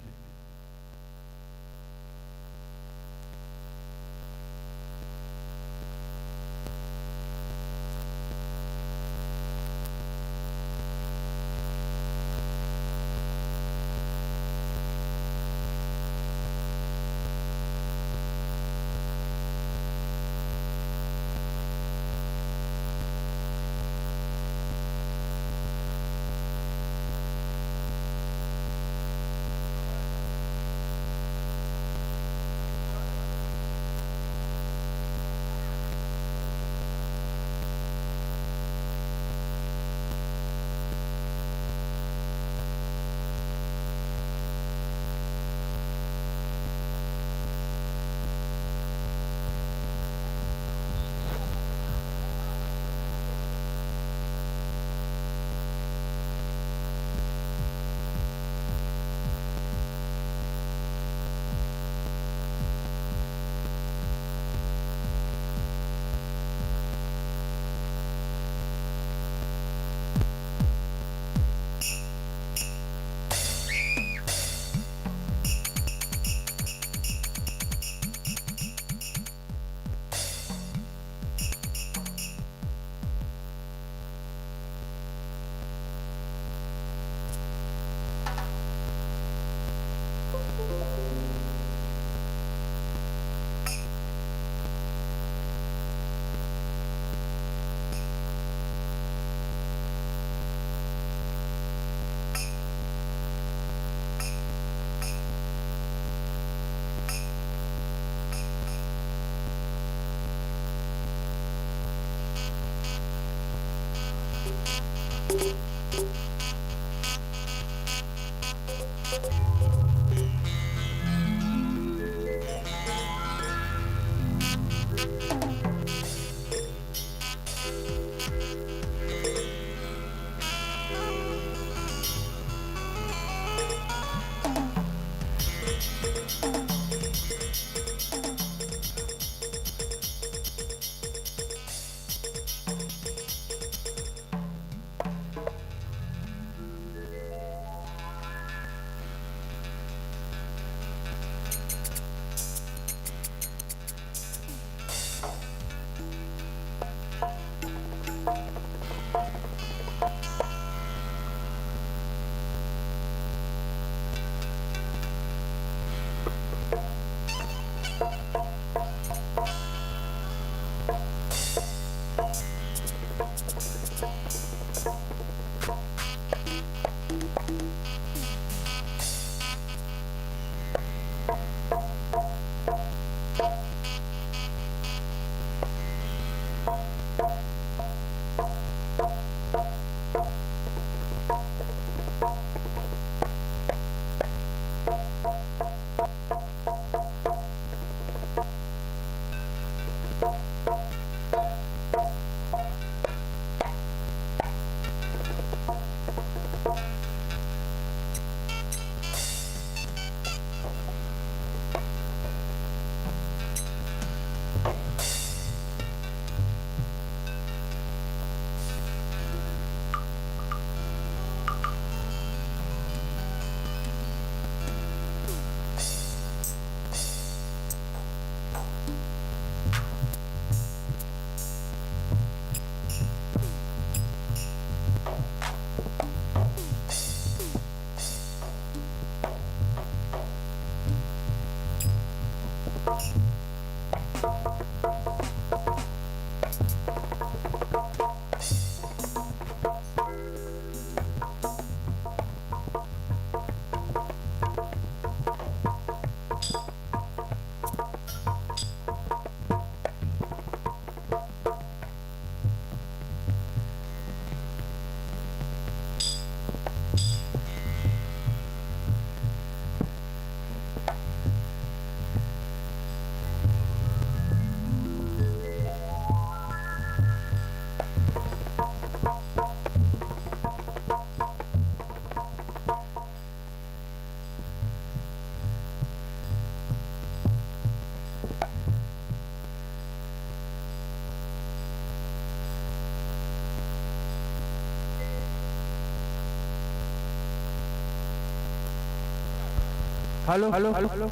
Hello, hello.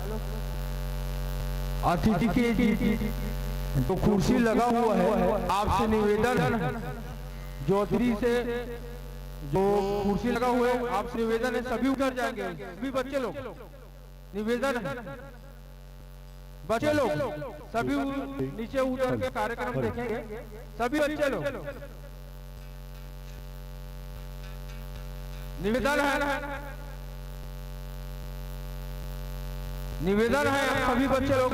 अतिथि के लिए जो कुर्सी लगा हुआ है, आपसे निवेदन है, जो अतिथि से जो कुर्सी लगा हुआ है, आपसे निवेदन है, सभी उतर जाएंगे, सभी बच्चे लोग, निवेदन है, बच्चे लोग सभी उ-, नीचे उतर के कार्यक्रम देखेंगे, सभी बच्चे लोग। निवेदन है, निवेदन है, आप सभी बच्चे लोग